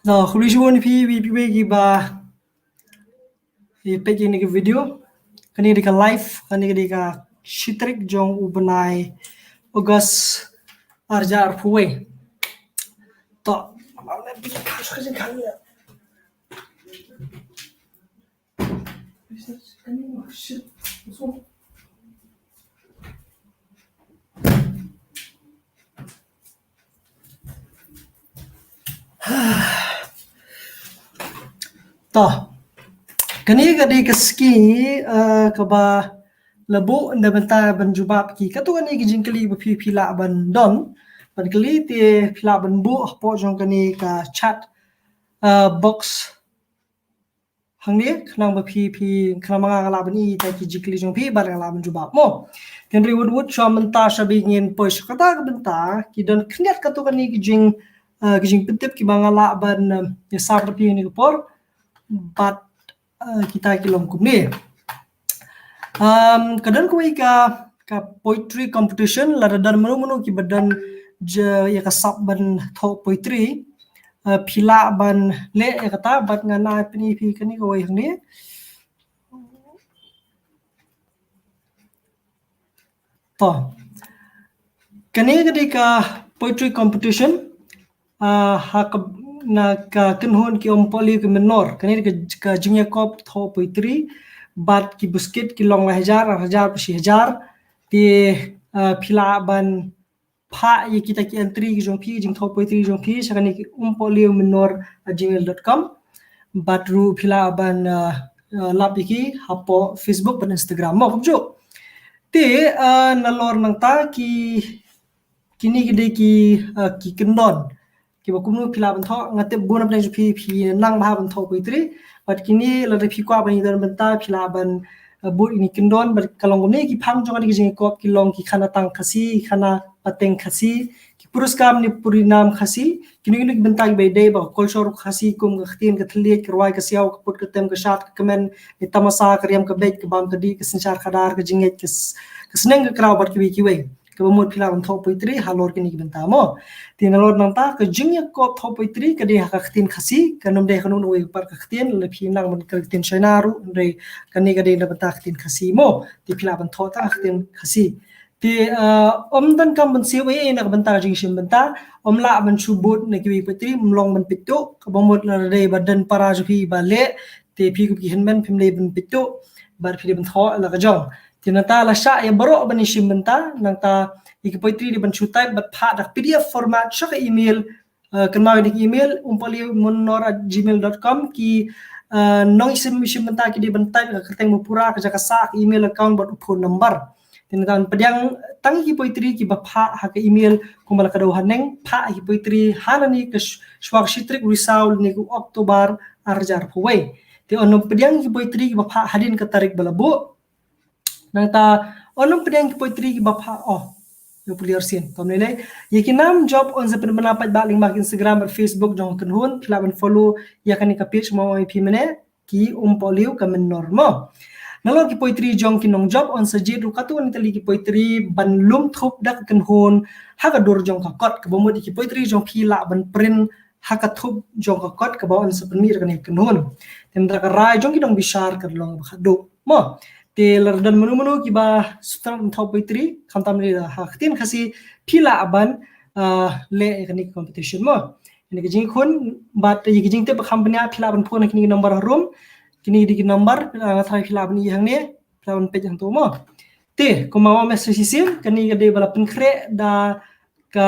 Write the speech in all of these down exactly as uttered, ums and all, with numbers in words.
To, khublei shibun ïa phi, phi, phi, phi kiba ïa peit ïa kane ka video. Kane ka dei ka live, kane ka dei ka shi tarik jong u bnai August ar hajar arphew wei. To. To. Kane ka dei ka sngi, eh, kaba la buh na bynta ban jubab ki. Kato kane ka jingkylli ba phi, phi lah ban don. Ban kylli te phi lah ban buh hapoh jong kane ka chat, eh, box hangne, khnang ba phi, phi, khnang ba nga lah ban i ïa ki jingkylli jong phi, bad nga lah ban jubab mo. Te hynrei wut wut shuwa mynta, sha ba ngin poi sha kata ka bynta, ki don khyndiat kato kane ki jing, eh, ki jingpyntip kiba nga lah ban, eh, ïasam bad phi ha kane ka por, bad, eh, kita ki long kumne. Um, ka don kawei ka, ka poetry competition, lada don mano mano kiba don ïa ka sap ban thoh poetry, eh, phi lah ban leh ïa kata, bad ngan ai pyni ïa phi kane kawei hangne. To. Kane ka dei ka poetry competition, ah, ha ka, na ka kynhun ki Umpohliew ka Mynnor. Kane ka, ka jingïakop thoh poetry, bad ki buskit ki long lai hajar, ar hajar, shi hajar. Te, ah, phi lah ban phah ïa kita ki entry ki jong phi, jingthoh poetry jong phi sha kane ka umpohliew mynnor at gmail dot com. Bad ruh phi lah ban, ah, ah, lap ïa ki hapoh Facebook bad Instagram mo, kumjuh. Te, ah, nalor nangta ki, kine ki dei ki, ah, ki kyndon kiba kumno phi lah ban thoh. Nga tip bun na pdeng jong phi, phi nang bha ban thoh poetry. Bad kine lada phi kwah ban ïadon bynta, phi lah ban, ah, bud ïa kine ki kyndon, bad ka long kumne ki phang jong kane ka jingïakop ki long ki khana tang Khasi, ki khana pateng Khasi, ki puruskar ne purinam Khasi, kino kino ki bynta kiba ïadei bad ka culture Khasi, kum ka ktien, ka thylliej, ka rwai, ka siaw, ka put, ka tem, ka shad, ka kmen, ne tamasa, ka riam, ka beit, ka bam, ka dih, ka synshar, ka dar, ka jingngeit, ka s-, ka sneng, ka kraw, bad kiwei kiwei. Kaba mut phi lah ban thoh poetry halor kine ki bynta mo. Te nalor nangta ka jingïakop thoh poetry ka dei ha ka ktien Khasi, kan ym dei ha kano kano kawei pat ka ktien, lada phi nang ban kren ka ktien Shina ruh, hynrei kane ka dei na bynta ka ktien Khasi mo. Te phi lah ban thoh tang ha ka ktien Khasi. Te, ah, ym donkam ban siew ei ei na ka bynta ka jingshim bynta, ym lah ban shu bud na kiwei ki poetry, ym long ban peit tuh, kaba mut lada dei ba don para jong phi ba leh, te phi kum ki hynmen phim dei ban peit tuh, bad phi dei ban thoh la ka jong. Te nangta la shah ïa baroh ban ïashim bynta, nangta ïa ki poetry dei ban shu type bad phah da ka P D F format sha ka email, eh, kynmaw ïa ka email, umpohliew mynnor at gmail dot com, ki, eh, nongïashim, ïashim bynta ki dei ban type ka kyrteng ba pura, ka jaka sah, ka email account bad u phone number. Te nangta pdiang tang ïa ki poetry kiba phah ha ka email kumba la ka daw haneng, phah ïa ki poetry ha lane ka sh-, shuwa ka shi tarik u Risaw lane ka October ar hajar arphew wei. Te ym pdiang ïa ki poetry kiba phah hadien ka tarik ba la buh. Nangta ym pdiang ïa ki poetry kiba phah, oh, ïa puli arsien, kam lei lei. Ïa ki nam jop yn sa pynbna paidbah lyngba ki Instagram bad Facebook jong ka kynhun, phi lah ban follow ïa kane ka page mo ïa phi mynne, ki Umpohliew ka Mynnor mo. Nalor ki poetry jong ki nongjop yn sa jied ruh katto katne tylli ki poetry ban lum thup da ka kynhun ha ka dur jong ka kot, kaba mut ïa ki poetry jong phi lah ban print ha ka thup jong ka kot kaba yn sa pynmih da kane ka kynhun. Te mynta ka rai jong ki nongbishar ka long ba khatduh mo. Te lada don mano mano kiba sngewtynnat ban thoh poetry, khamtam lei ha ka ktien Khasi, phi lah ban, ah, leh ïa kane ka competition mo. Kane ka jingkhun, bad ïa ka jingtip ba kham bniah phi lah ban phone ha kine ki number harum. Kine ki dei ki number, ah, nga tharai phi lah ban ïohi hangne, phi lah ban peit hangto mo. Te, kumba ong mynta shisien, kane ka dei ba la pynkhreh da ka,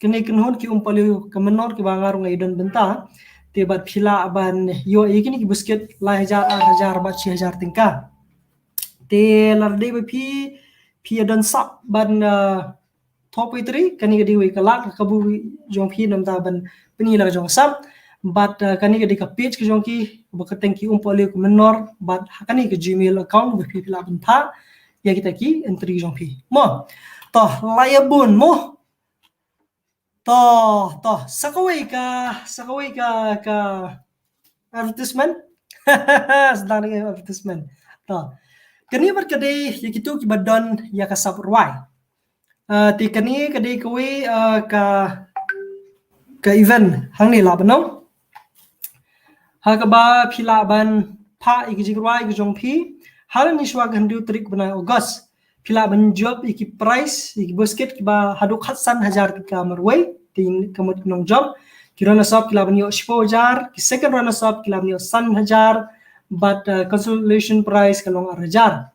kane ka kynhun ki Umpohliew ka Mynnor kiba nga ruh nga ïadon bynta. Te bad phi lah ban ïoh ïa kine ki buskit lai hajar, ar hajar bad shi hajar tyngka. Te lada dei ba phi, phi ïadon sap ban, ah, thoh poetry, kane ka dei kawei ka lad ka kabu jong phi namar ban pyni la ka jong sap. Bad, ah, kane ka dei ka page ka jong ki, ba kyrteng ki Umpohliew ka Mynnor, bad ha kane ka Gmail account ba phi, phi lah ban phah ïa kita ki entry jong phi mo. To, la ïa bun mo. To, to, sa kawei ka, sa kawei ka, ka advertisement. Sdang dei advertisement. To. Kane pat ka dei ïa kito kiba don ïa ka sap rwai. Ah, te kane ka dei kawei, ah, ka, ka event hangne lah ban ong. Ha kaba phi lah ban phah ïa ki jingrwai ki jong phi ha lane shuwa ka hynriew tarik bnai August. Phi lah ban jop ïa ki prize, ïa ki basket kiba haduh khatsan hajar tyngka marwei, te ka mut ki nongjop. Ki runners up ki lah ban ïoh shiphew hajar, ki second runners up ki lah ban ïoh san hajar, bad, uh, consolation prize ka long ar hajar.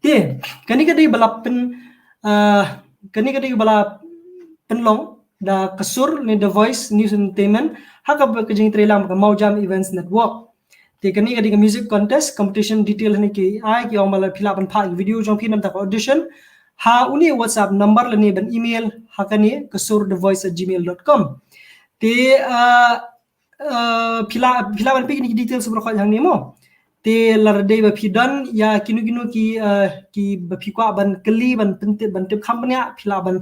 Te kane ka dei ba la pyn, uh, kane ka dei ba la pynlong da ka sur ne The Voice News Entertainment ha kaba ka jingtreilang ka Mawjam Events Network. Te kane ka dei ka music contest, competition detail hangne ki ai, ki ong ba la phi lah ban phah video jong phi namar ka audition ha une WhatsApp number lane ban email ha kane ka sur the voice at gmail dot com. Te, uh, uh, phi lah, phi lah ban peit kine ki details baroh hangne mo. Te lada dei ba phi don ïa kino kino ki, uh, kiba phi kwah ban kylli, ban pyntip, ban tip kham bniah, phi lah ban,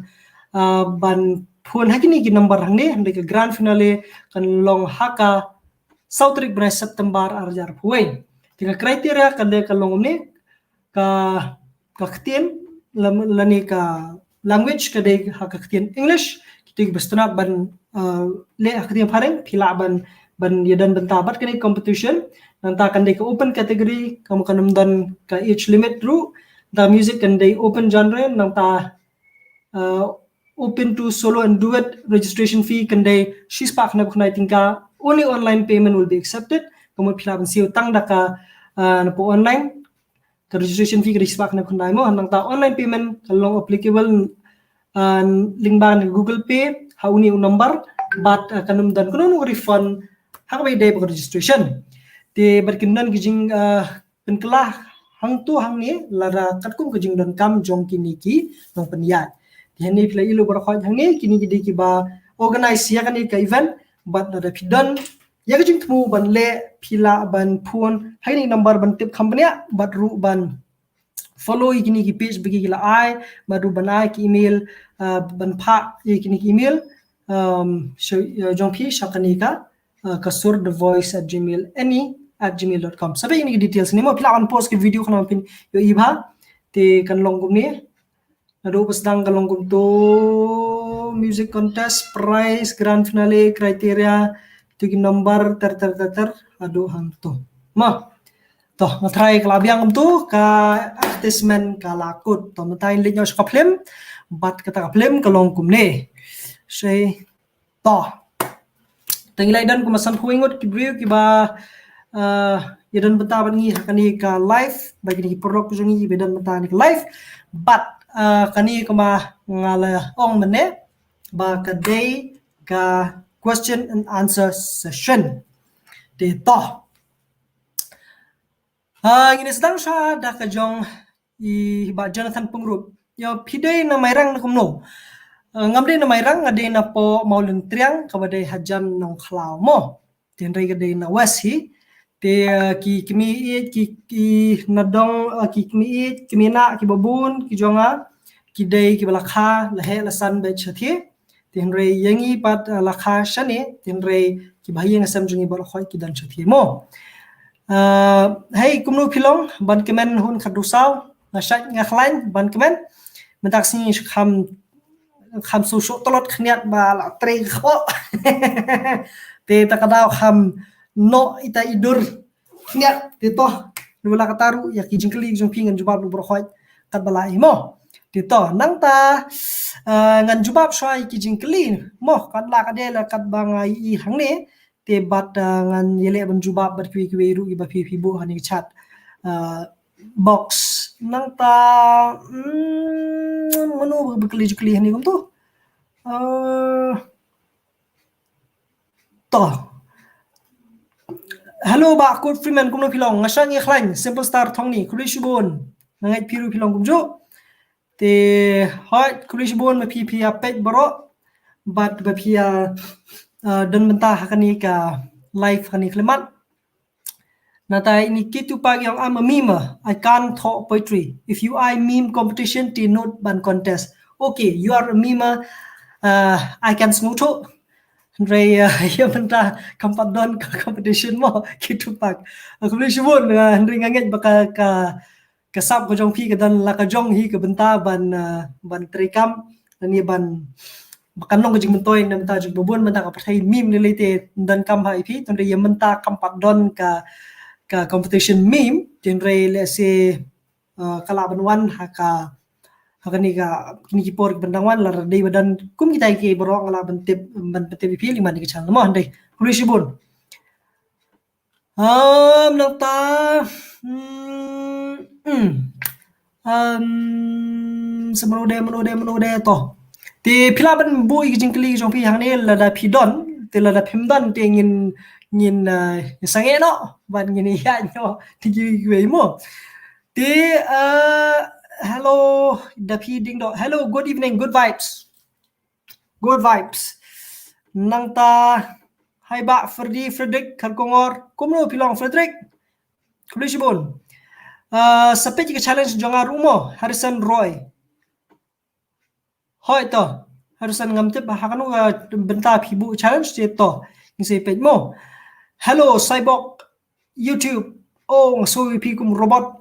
uh, ban phone ha kine ki number hangne. Hynrei ka grand finale kan long ha ka saw tarik bnai September ar hajar arphew wei. Te ka criteria ka dei ka long kumne, ka, ka ktien, la, lane ka language ka dei ha ka ktien English. Kito kiba sngewtynnat ban, uh, leh ha ka ktien phareng, phi lah ban, ban ïadon bynta bad kane competition. Nangta kan dei ka open category, kam, kan ym don ka age limit ruh. Nangta music kan dei open genre, nangta, uh, open to solo and duet. Registration fee kan dei shispah khyndai phew khyndai tyngka. Only online payment will be accepted. Ka mut phi lah ban siew tang da ka, uh, napoh online. Ka registration fee ka dei shispah khyndai phew khyndai mo. Nangta online payment ka long applicable, uh, lyngba na Google Pay ha une u number, bad, uh, kan ym don kano kano refund ha kaba ïadei bad ka registration. Te bad kin don ki jing, uh, pynkylla hangto hangne lada katkum ka jingdonkam jong kine ki nongpynïaid. Te hangne phi la ïohi baroh hangne, kine ki dei kiba organize ïa kane ka event, bad lada phi don ïa ka jingthmu ban leh, phi lah ban phone ha kine ki number ban tip kham bniah, bad ruh ban follow ïa kine ki page ba ki la ai, bad ruh ban ai ki email, uh, ban phah ïa kine ki email, um, sha, uh, jong phi sha kane ka, uh, ka sur the voice at gmail, ne at gmail dot com. Sa bad ïa kine ki details ne mo, phi lah ban pause ki video khnang phin ïohi bha. Te kan long kumne. Naduh ba sdang ka long kumto, music contest, prize, grand finale, criteria, to ki number, ter ter ter ter, haduh hangto. Mo. To, nga tharai ka la biang kumto, ka advertisement ka la kut. To, mynta ngin leit noh sha ka film, bad kata ka film ka long kumne. Shei, to. Te ngi la ïadon kumba sanphew ngut ki briew kiba, uh, ïadon bynta bad ngi ha kane ka live, bad kine ki paralok jong ngi kiba ïadon bynta ha kane ka live. Bad, uh, kane kumba nga la ong mynne ba ka dei ka question and answer session. Te to. Ah, ngin ïa sdang sha da ka jong i Bah Jonathan Pyngrope. Ïa, phi dei na Mairang ne kumno? Ah, ngam dei na Mairang, nga dei napoh Mawlyntriang, kaba dei hajan Nongkhlaw mo. Te hynrei ka dei na West hi. Te, ah, ki kmie ïeit, ki, ki nadong, ah, ki kmie ïeit, kmie na, kiba bun ki jong nga, ki dei kiba la kha, la heh la san beit shathie. Te hynrei ïa ngi pat, ah, la kha shane, te hynrei kiba ha ïing ha sem jong ngi baroh khoit ki don shathie mo. Ah, hei, kumno phi long, ban kmen hun khatduh saw, nga shait nga khlaiñ, ban kmen. Mynta ka sngi kham, kham shu shoh tlot khyndiat ba la trei kpoh. Te ta ka daw kham noh ita i dur. Nia, te to, naba la kata ruh, ïa ki jingkylli jong phi ngan jubab ruh baroh khoit, katba lah hi mo. Te to, nangta, ah, ngan jubab shuwa ïa ki jingkylli mo, katba lah ka dei la katba nga ïohi hangne, te bad, ah, ngan ïaleh ban jubab bad kiwei kiwei ruh kiba phi phi buh hangne ka chat, ah, box. Nangta, hmm, mano ba kylli jingkylli hangne kumto? Ah, To. Hello, Bah Kut Freeman, kumno phi long? Nga shait nga khlaiñ, Simple Star Thongni, khublei shibun. Nga ngeit phi ruh phi long kumjuh. Te, hooid, khublei shibun, ba phi phi ïa peit baroh. Bad ba phi ïa, uh, don bynta ha kane ka live kane ka khyllipmat. Nangta ini Kitupak ong, "I'm a memer. I can't thoh poetry. If you ai meme competition, te nud ban contest." Okay, you are a memer. Uh, I can sngewthuh. Hynrei, uh, ïa mynta kam pat don ka competition mo, Kitupak. Uh, khublei shibun, uh, hynrei nga ngeit ba ka, ka, ka sap ka jong phi ka don la ka jong hi ka bynta ban, ah, ban treikam, lane ban, ba kan long ka jingmyntoi na bynta jong ba bun bynta ka pyrthei. Mim ne lei te donkam ha ïa phi, tang ïa mynta kam pat don ka, ka competition mim, hynrei lehse, ah, ka lah ban wan ha ka, ha kane ka, kine ki por ki ban dang wan, lada dei ba don kum kita ki baroh nga lah ban tip, ban pyntip ïa phi lyngba kane ka channel mo, hynrei. Khublei shibun. Um, nangta, hmm, hmm. Um, sa mano de, mano de, mano de to. Te phi lah ban buh ïa ki jingkylli jong phi hangne lada phi don, te lada phim don te ngin, ngin, uh, sangeh noh, ban ngin ïa noh, te kiwei mo. Te, uh, hello, da phi ding doh. Hello, good evening, good vibes. Good vibes. Nangta, hai bah Freddy, Frederick, Kharkongor. Kumno phi long Frederick? Khublei shibun. Uh, sa peit ka challenge jong nga ruh mo, Harrison Roy. Hoi to, Harrison ngam tip ha kano ka bynta phi buh challenge te to. Ngin sa peit mo. Hello, Cyborg YouTube. Oh, nga sngew ïa phi kum robot.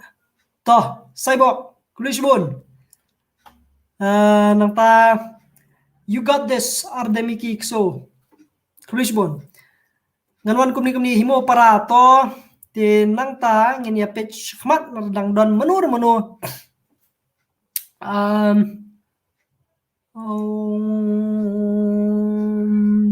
To, Cyborg, khublei shibun. Uh, nangta, you got this, Ardemiki Kso. Khublei shibun. Ngan wan kumne kumne hi mo para to, te nangta ngin ïa peit shakhmat lada dang don mano re mano. Um, um,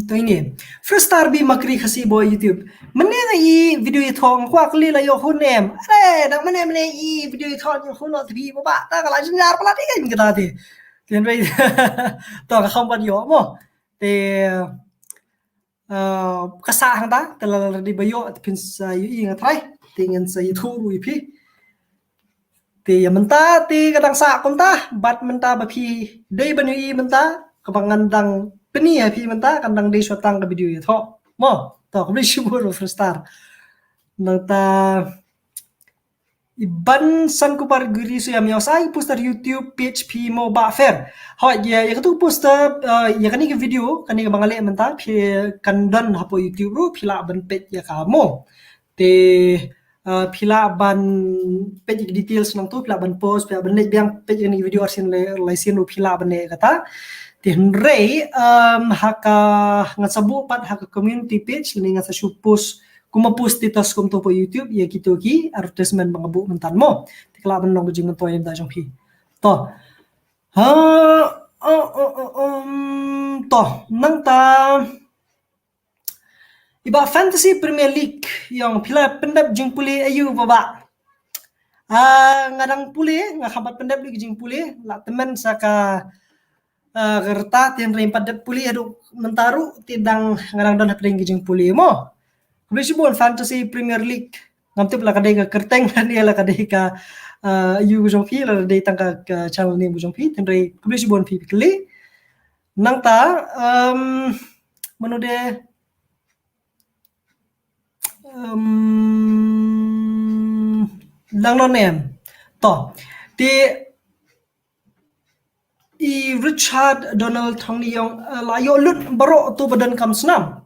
to ine. Fresh Star B Makri Khasi Boy YouTube. Mynne nga i video ïathoh nga kwah kylli la ïoh hun em. Are, dang mynne mynne i video ïathoh ïoh hun noh te phi ba ba ta ka la jynjar palat ïa ka kata te. Te hynrei to ka kham ban ïoh mo. Te, uh, ka sah hangta, te lada dei ba ïoh, te phin sa ïohi nga trai, te ngin sa ïathuh ruh ïa phi. Te ïa mynta, te ka dang sah kumta, bad mynta ba phi dei ban ïohi mynta, kaba ngan dang pyni ha phi mynta, kan dang dei shuwa tang ka video ïathoh. Mo, to, khublei shibun Fresh Star. Nangta, Iban San Kupar Giri Suyam ïa sa ïa poster YouTube page phi mo Bah Fer. Hoi, ïa, ïa katu poster, uh, ïa kane ka video, kane kaba nga leh mynta, phi kan don hapoh YouTube ruh, phi lah ban peit ïa ka mo. Te, uh, phi lah ban peit ïa ki details nangtu, phi lah ban pause, phi lah ban leit biang peit ïa kane ka video arsien lai, lai sien ruh phi lah ban leh kata. Te hynrei, um, ha ka ngan sa buh pat ha ka community page, lane ngan sa shu post Kumba post status kumto hapoh YouTube, ïa kito ki advertisement ba nga buh mynta mo. Te ka lah ban long ka jingmyntoi na bynta jong phi. To. Ha, uh, uh, uh, um, to, nangta. Iba Fantasy Premier League, ïong phi la pyndep jingpule aïu ba ba. Ah, nga dang pule, nga khampat pyndep lut ki jingpule, la tymmen sa ka, ah, ka rta, te hynrei ym pat dep pule haduh mynta ruh, te dang nga dang don hapdeng ki jingpule mo. Khublei shibun Fantasy Premier League. Ngam tip la ka dei ka kyrteng lane la ka dei ka, ah, aïu ka jong phi, la ka dei tang ka, ka channel name ka jong phi, te hynrei khublei shibun phi phi kylli. Nangta, um, mano de, um, dang non em. To. Te i Richard Donald Thongni ïong, eh, la ïoh lut baroh to ba donkam snam.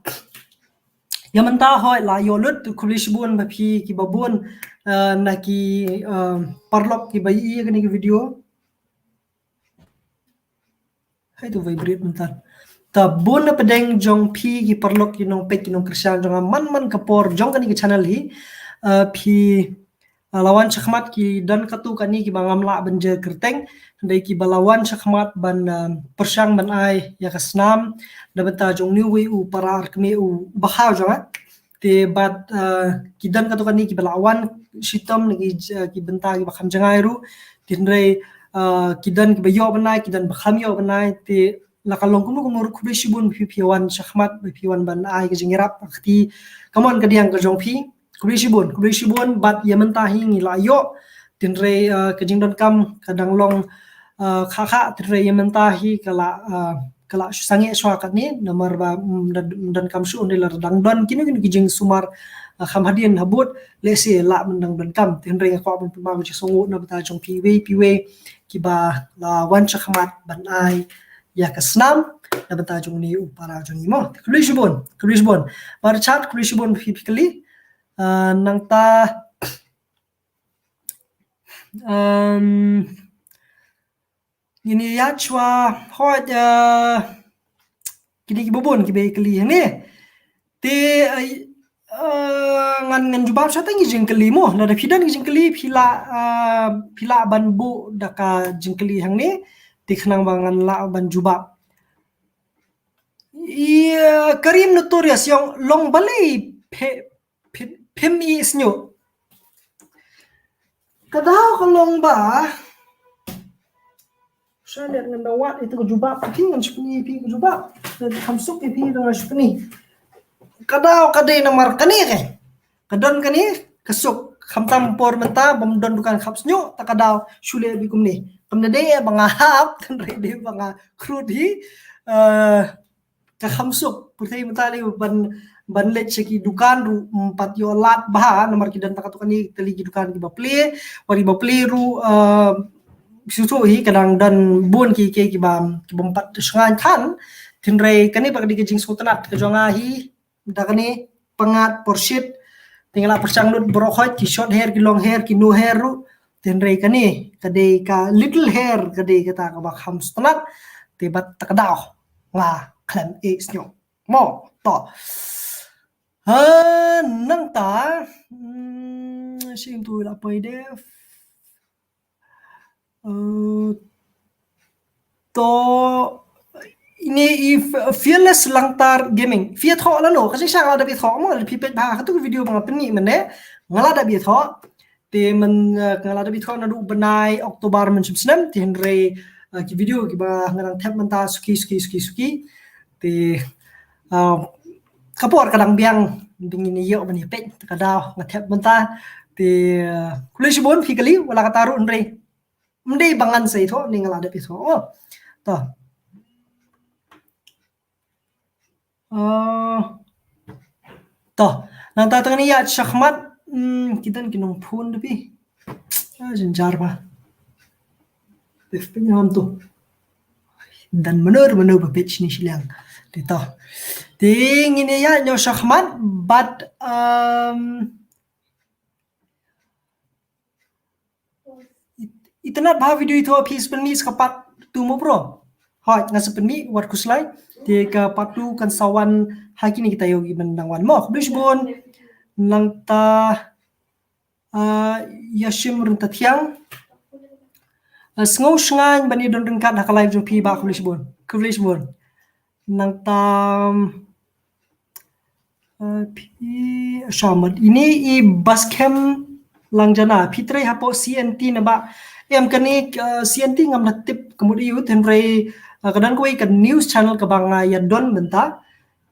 Ïa mynta hoi la ïoh lut, khublei shibun ba phi kiba bun, eh, na ki, eh, paralok kiba ïohi ïa kane ka video. Hai tu vibrate mynta. Ta bun na pdeng jong phi ki paralok ki nongpeit ki nongkyrshan jong nga man man ka por jong kane ka channel hi. Eh, phi, eh, la wan shakhmat ki don katto katne kiba ngam lah ban jer kyrteng. Hynrei kiba la wan shakhmat ban, eh, pyrshang ban ai ïa ka snam na bynta jong une uwei u para arkmie u bakhaw jong nga. Te bad, eh, ki don katto katne kiba la wan shitom na ki, eh, ki bynta kiba kham jngai ruh. Te hynrei, eh, ki don kiba ïoh ban ai, ki don ba kham ïoh ban ai. Te la ka long kumno kumno ruh khublei shibun ba phi phi wan shakhmat, ba phi wan ban ai ka jingïarap ha ka kti kamon kadiang ka jong phi. Khublei shibun, khublei shibun bad ïa mynta hi ngi la ïoh. Te hynrei, eh, ka jingdonkam ka dang long, eh, kha kha, te hynrei ïa mynta hi ka la, eh, ka la shu sangeh shuwa katne, namar ba, mm, da, mm, donkam shuh, hynrei lada dang don kino kino ki jingsumar, ah, kham hadien habud, lehse lah ban dang donkam. Te hynrei nga kwah ban pynbang jingsngewnguh na bynta jong phi iwei pa iwei kiba la wan shakhmat ban ai ïa ka snam na bynta jong une u para jong ngi mo. Khublei shibun, khublei shibun. Bah Richard, khublei shibun phi phi kylli. Ah, nangta Um, ngin ïa shuwa hoi, uh, kine kiba bun kiba kylli hangne. Te, uh, uh, ngan ngan jubab shata ki jingkylli mo. Lada phi don ki jingkylli phi lah, uh, phi lah ban buh da ka jingkylli hangne. Te khnang ba ngan lah ban jubab. Ïa, Karim Notorious ïong long balei phe, phe, phim i sñiuh. Ka daw ka long ba. Sha leh ngan da wad ïa tu ka jubab, phi ngan shu pyni phi ka jubab. Kham suk ïa phi da ngan shu pyni. Ka daw ka dei namar kane ke. Ka don kane ka suk, khamtam por mynta bym don dukan khap sñiuh, ta ka daw shu leh beit kumne. Kam da dei ba nga hap, kan re dei ba nga khrud hi. Eh, ka kham suk, pyrthei mynta lei ban, ban leit sha ki dukan ruh, mm, pat ïoh lad bha, namar ki don ta katto katne tylli ki dukan kiba plie, wat kiba plie ruh, eh, shu shu hi ka dang don bun ki, ki, kiba, kiba ym pat shngaiñ than, hynrei kane pat ka dei ka jingsngewtynnat ka jong nga hi, da kane pyngngad porshit, te nga la pyrshang lut baroh khoit, ki short hair, ki long hair, ki no hair ruh, hynrei kane ka dei ka little hair, ka dei kata kaba kham sngewtynnat, te bad ta ka daw nga khlem i sñiuh. Mo, to. Ha, nangta, hmm, sing tu la poi def. Eh, to, ine i F-, Fearless Langtar Gaming. Phi ïathoh lano, ka jingshisha nga la dep ïathoh mo, phi peit bha ha katu ka video ba nga pyni mynne, nga la dep ïathoh. Te myn, eh, nga la dep ïathoh naduh bnai October mynshem snem, te hynrei, eh, ki video kiba nga dang thep mynta suki, suki, suki, suki. Te, eh, ka por ka dang biang, dang ngin ïoh ban ïa peit, ka daw nga thep mynta. Te, eh, khublei shibun phi kylli, wat la katta ruh hynrei. Ym dei ba ngan sa ïathoh, ne nga la dep ïathoh. Oh. To. Ah. To. Nangta tang ngin ïa shakhmat. Hmm, ki don ki nongphone da phi. Ah, jynjar ba. Dep pynjam tu. Dan menur menur ba peit shini shiliang. Te to. Te ngin ïa ïa shakhmat, but, um, It-, itynnad bha video ito, phi sa pynmih sa ka part two mo bro. Hooid, nga sa pynmih, wat khuslai. Te ka part two kan sa wan ha kine kita ïoh ki ban dang wan mo. Khublei shibun. Nangta, ah, Yashim Ryntathiang. Ah, sngew shngaiñ ban ïa don ryngkat ha ka live jong phi bah, khublei shibun. Khublei shibun. Nangta, ah, phi, Shamat. Ine i Baskem Langjana. Phi trei hapoh C N T na bah. Em kane, ah, C N T ngam da tip ka mut ïa u, hynrei, ah, ka don kawei ka news channel kaba nga ïa don mynta.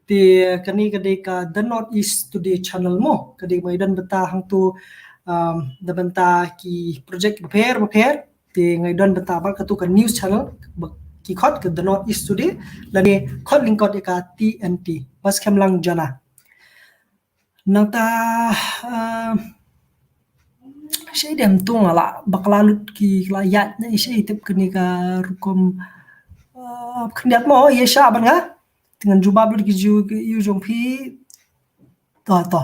Te kane ka dei ka The North East Today channel mo. Ka dei ba ïa don bynta hangto, um, da bynta ki project bapher bapher. Te nga ïa don bynta bad katu ka news channel ba ki khot ka The North East Today, lane khot lyngkot ïa ka T N T. Baskem Langjana. Nangta, ah, shai dem tu nga la bakla lut ki la ïaid ne shai tip kane ka rukom, ah, khyndiat mo ïa sha ban nga. Te ngan jubab lut ki ju ki ïa jong phi. To, to.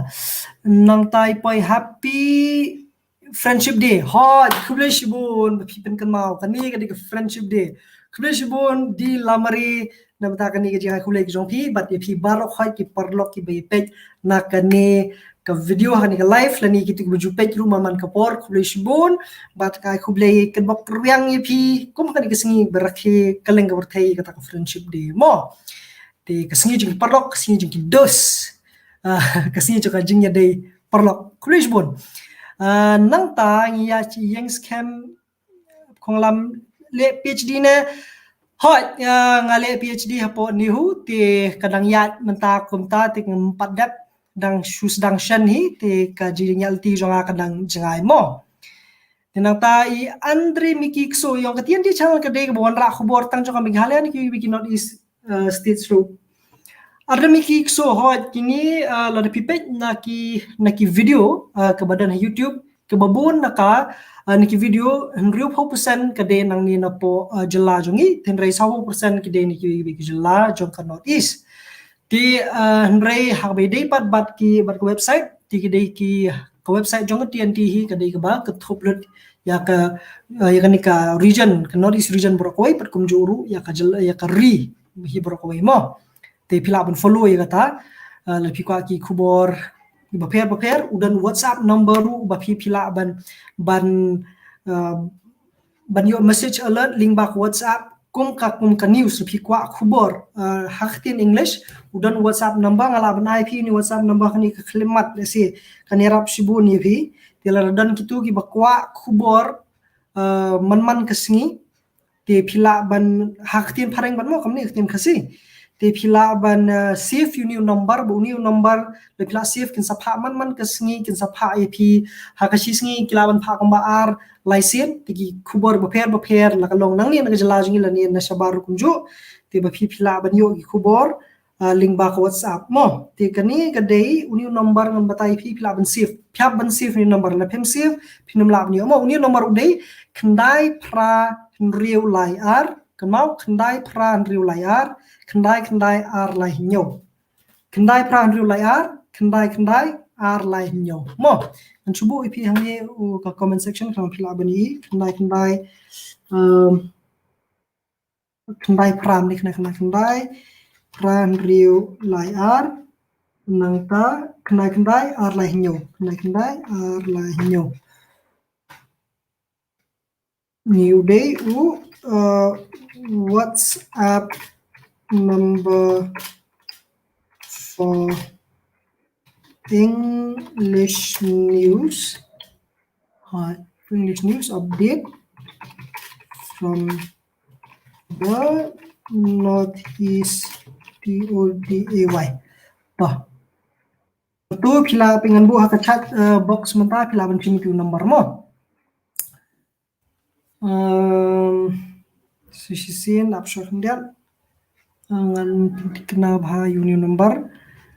Nangta i poi happy Friendship Day. Hooid, khublei shibun, ba phi pynkynmaw. Kane ka dei ka Friendship Day. Khublei shibun, di Lamari, na bynta kane ka jingkhublei ka jong phi, bad ïa phi baroh hooid ki paralok kiba ïa peit na kane ka video, ha kane ka live, lane kito kiba ju peit ruh man man ka por, khublei shibun, bad ka khublei kynbok kyrwiang ïa phi, kum kane ka sngi ba rakhe kylleng ka pyrthei kata ka Friendship Day. Mo. Te ka sngi jong ki paralok, ka sngi jong ki dos. Ah, ka sngi jong ka jingïadei paralok. Khublei shibun. Ah, nangta ngi ïa shi ïeng skhem khonglam leh P H D ne. Hooid, ah, nga leh P H D hapoh NEHU, te ka dang ïaid mynta kumta, te ngam pat dep dang shu sdang shen hi, te ka jingïaid lynti jong nga ka dang jngai mo. Te nangta i Andre Miki Kso ïong ka T N T channel ka dei kaba wanrah khubor tang jong ka Meghalaya ne kiwei kiwei ki North East, uh, states ruh. Andre Miki Kso hooid kine, uh, lada phi peit na ki, na ki video, uh, kaba don ha YouTube, kaba bun na ka, uh, na ki video hynriewphew percent ka dei nangne napoh, uh, jylla jong ngi, hynrei sawphew percent ki dei na kiwei kiwei ki jylla jong ka North East. Te, uh, hynrei haba ïadei pat bad ki, bad ka website, te ki dei ki, ka website jong ka T N T hi ka dei kaba kynthup lut ïa ka, eh, ïa kane ka region, ka North East region baroh kawei, pat kumjuh ruh ïa ka jylla, ïa ka ri hi baroh kawei mo. Te phi lah ban follow ïa kata, eh, lada phi kwah ki khubor bapher bapher, u don WhatsApp number ruh ba phi, phi lah ban, ban, eh, ban ïoh message alert lyngba ka WhatsApp, kum ka, kum ka news, phi kwah khubor, eh, ha ka ktien English, u don WhatsApp number, nga lah ban ai phi une u WhatsApp number kane ka khyllipmat, lehse kan ïarap shibun ïa phi. Te lada don kito kiba kwah khubor, eh, man man ka sngi, te phi lah ban, ha ka ktien phareng ban mo, kam ne ka ktien Khasi. Te phi lah ban, eh, save une u number, ba une u number, lada phi lah save, kin sa phah man man ka sngi, kin sa phah ïa phi, ha ka shi sngi ki lah ban phah kumba ar lai sien, te ki khubor bapher bapher, la ka long nangne na ka jylla jong ngi lane na shabar ruh kumjuh, te ba phi, phi lah ban ïoh ki khubor, ah, lyngba ka WhatsApp mo. Te kane ka dei une u number ngan batai phi, phi lah ban save. Phi hap ban save une u number, lada phim save, phim lah ban ïoh mo. Une u number u dei khyndai phra hynriew lai ar, kynmaw, khyndai phra hynriew lai ar, khyndai khyndai ar lai hynñiew. Khyndai phra hynriew lai ar, khyndai khyndai ar lai hynñiew. Mo, ngan shu buh ïa phi hangne, u, ka comment section, khnang phi lah ban ïohi, khyndai khyndai, um, khyndai phra, ni khyndai, khyndai, khyndai phra hynriew lai ar, nangta khyndai khyndai ar lai hynñiew, khyndai khyndai ar lai hynñiew. Ni u dei u, uh, WhatsApp number for English news. Hai, English news update from the Northeast P O D A Y. Toh. Tu phi lah, phi ngan buh ha ka chat, eh, box mynta, phi lah ban phim ïa u number mo. Um, shisien ap short khyndiat. Ngan kynmaw bha ïa une u number.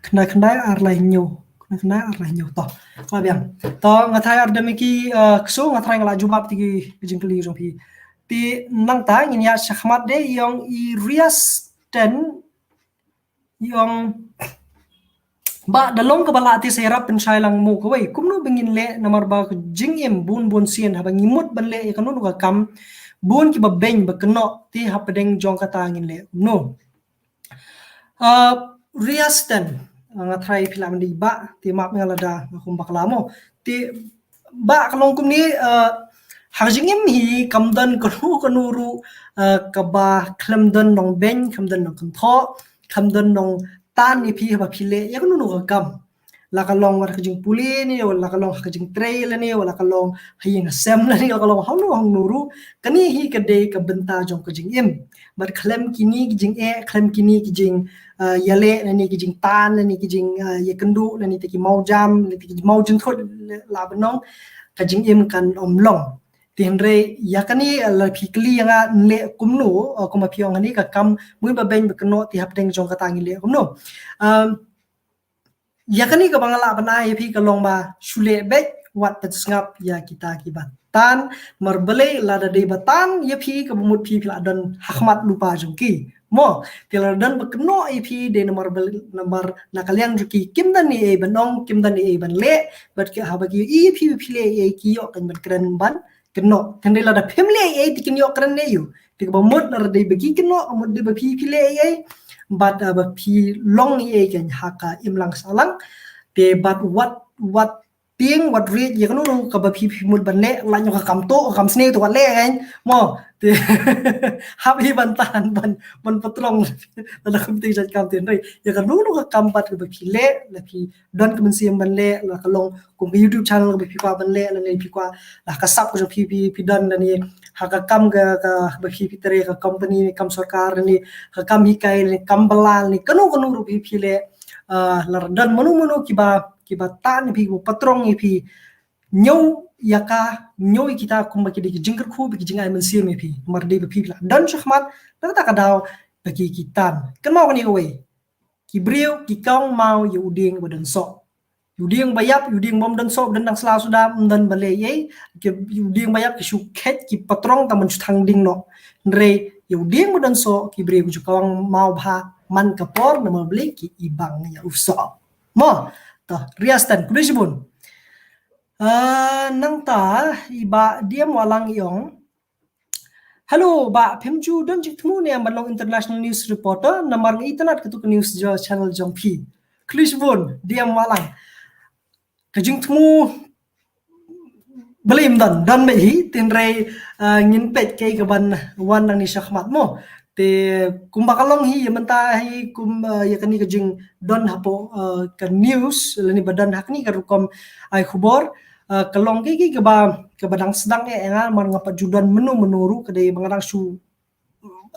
Khyndai khyndai ar lai hynñiew. Khyndai khyndai ar lai hynñiew. Toh, ka la biang. Toh, nga tharai ar dem ki, eh, ksu, nga tharai nga la jubab ïa ki jingkylli jong phi. Te nangta ngin ïa shakhmat de ïong i Riasten, ïong ba da long kaba lah te sa ïarap pynshai lang mo kawei. Kumno ba ngin leh namar ba ka jingim bun bun sien haba ngi mut ban leh ïa kano kano ka kam, bun kiba beiñ ba kynnoh, te hapdeng jong kata ngin leh kumno. Uh, Riasten, uh, nga tharai phi lah ban dei ba, te map nga lada nga kum bakla mo. Te ba ka long kumne, uh, ha ka jingim hi kam don kano kano ruh, uh, kaba khlem don nongbeiñ, khlem don nongkynthoh, khlem don nongtan ïa phi haba phi leh ïa kano kano ka kam. La ka long wat ha ka jingpule ne, la ka long ha ka jingtrei lane, la ka long ha ïing ha sem lane, la ka long hangno hangno ruh. Kane hi ka dei ka bynta jong ka jingim. Bad khlem kine ki jingeh, khlem kine ki jing, uh, ïaleh lane ki jingtan lane ki jing, uh, ïakynduh lane te ki mawjam lane te ki mawjynthut, la ban ong, ka jingim kan ym long. Te hynrei ïa kane, uh, la phi kylli ïa nga nleh kumno, uh, kumba phi ong hangne ka kam mui ba beiñ ba kynnoh, te hapdeng jong kata ngin leh kumno. Um, Ïa kane kaba nga lah ban ai ïa phi ka long ba shu leh beit, wat pynsngap ïa kita kiba tan, namar balei lada dei ba tan ïa phi kaba mut phi, phi lah don ha khmat lypa jong ki. Mo, te lada don ba kynnoh ïa phi dei namar balei, namar na ka liang jong ki kim don ei ei ban ong, kim don ei ei ban leh, bad ki haba ki ïohi ïa phi ba phi leh ei ei ki ïoh kan ban kren ban kynnoh. Te hynrei lada phim leh ei ei te kin ïoh kren ne ïoh. Te kaba mut lada dei ba ki kynnoh, mut dei ba phi phi leh ei ei. Bad, uh, ba phi long ei ei kan ha ka imlang sahlang. Te bad wat, wat tieng, wat riej ïa kano kano kaba phi phi mut ban leh, lait noh ka kam toh, ka kam sniew te wat leh kan. Mo, te hap hi ban tan, ban, ban patrong. Lada kum te jait kam te hynrei ïa kano kano ka kam bad kaba phi leh, la phi don ka mynsiem ban leh, la ka long kum ka YouTube channel kaba phi kwah ban leh, lane phi kwah, la ka sap ka jong phi phi, phi don, lane ha ka kam ka, ka, kaba phi phi trei, ka company ne kam sorkar ne, ka kam hikai ne, kam bylla ne, kano kano ruh phi phi leh, ah, la don mano mano kiba, kiba tan ïa phi, kiba patrong ïa phi, ñiew ïa ka, ñiew ïa kita kumba ki dei ki jingkyrkhu, ba ki jingai mynsiem ïa phi, namar dei ba phi phi la don shakhmat, na kata ka daw ba ki ki tan. Kynmaw kane kawei. Ki briew ki kawang maw ïa u dieng ba don soh. Ïa u dieng ba ïap, ïa u dieng bym don soh, don dang sla suda, ym don ba leh ei ei. Ki, ïa u dieng ba ïap ki shu khet ki patrong tang ban shu thang ding noh. Hynrei ïa u dieng ba don soh ki briew ki ju kawang maw bha man ka por namar balei ki ibang ïa u soh. Mo, to, Riastan, khublei shibun. Ah, nangta i Bah D M Wahlang i ong, "Hello Bah, phim ju don jingthmu ne em ban long international news reporter, namar nga itynnad katu ka news channel jong phi." Khublei shibun D M Wahlang. Ka jingthmu balei ym don, don beit hi, hynrei, ah, ngin peit kaei kaban wan nangne shakhmat mo. Te kumba ka long hi ïa mynta hi, kum, ah, ïa kane ka jingdon hapoh, ah, ka news lane ba don ha kane ka rukom ai khubor, ah, ka long kaei kaei kaba, kaba dang sdang eh, eh, nga namar ngam pat ju don mynno mynno ruh, ka dei ba nga dang shu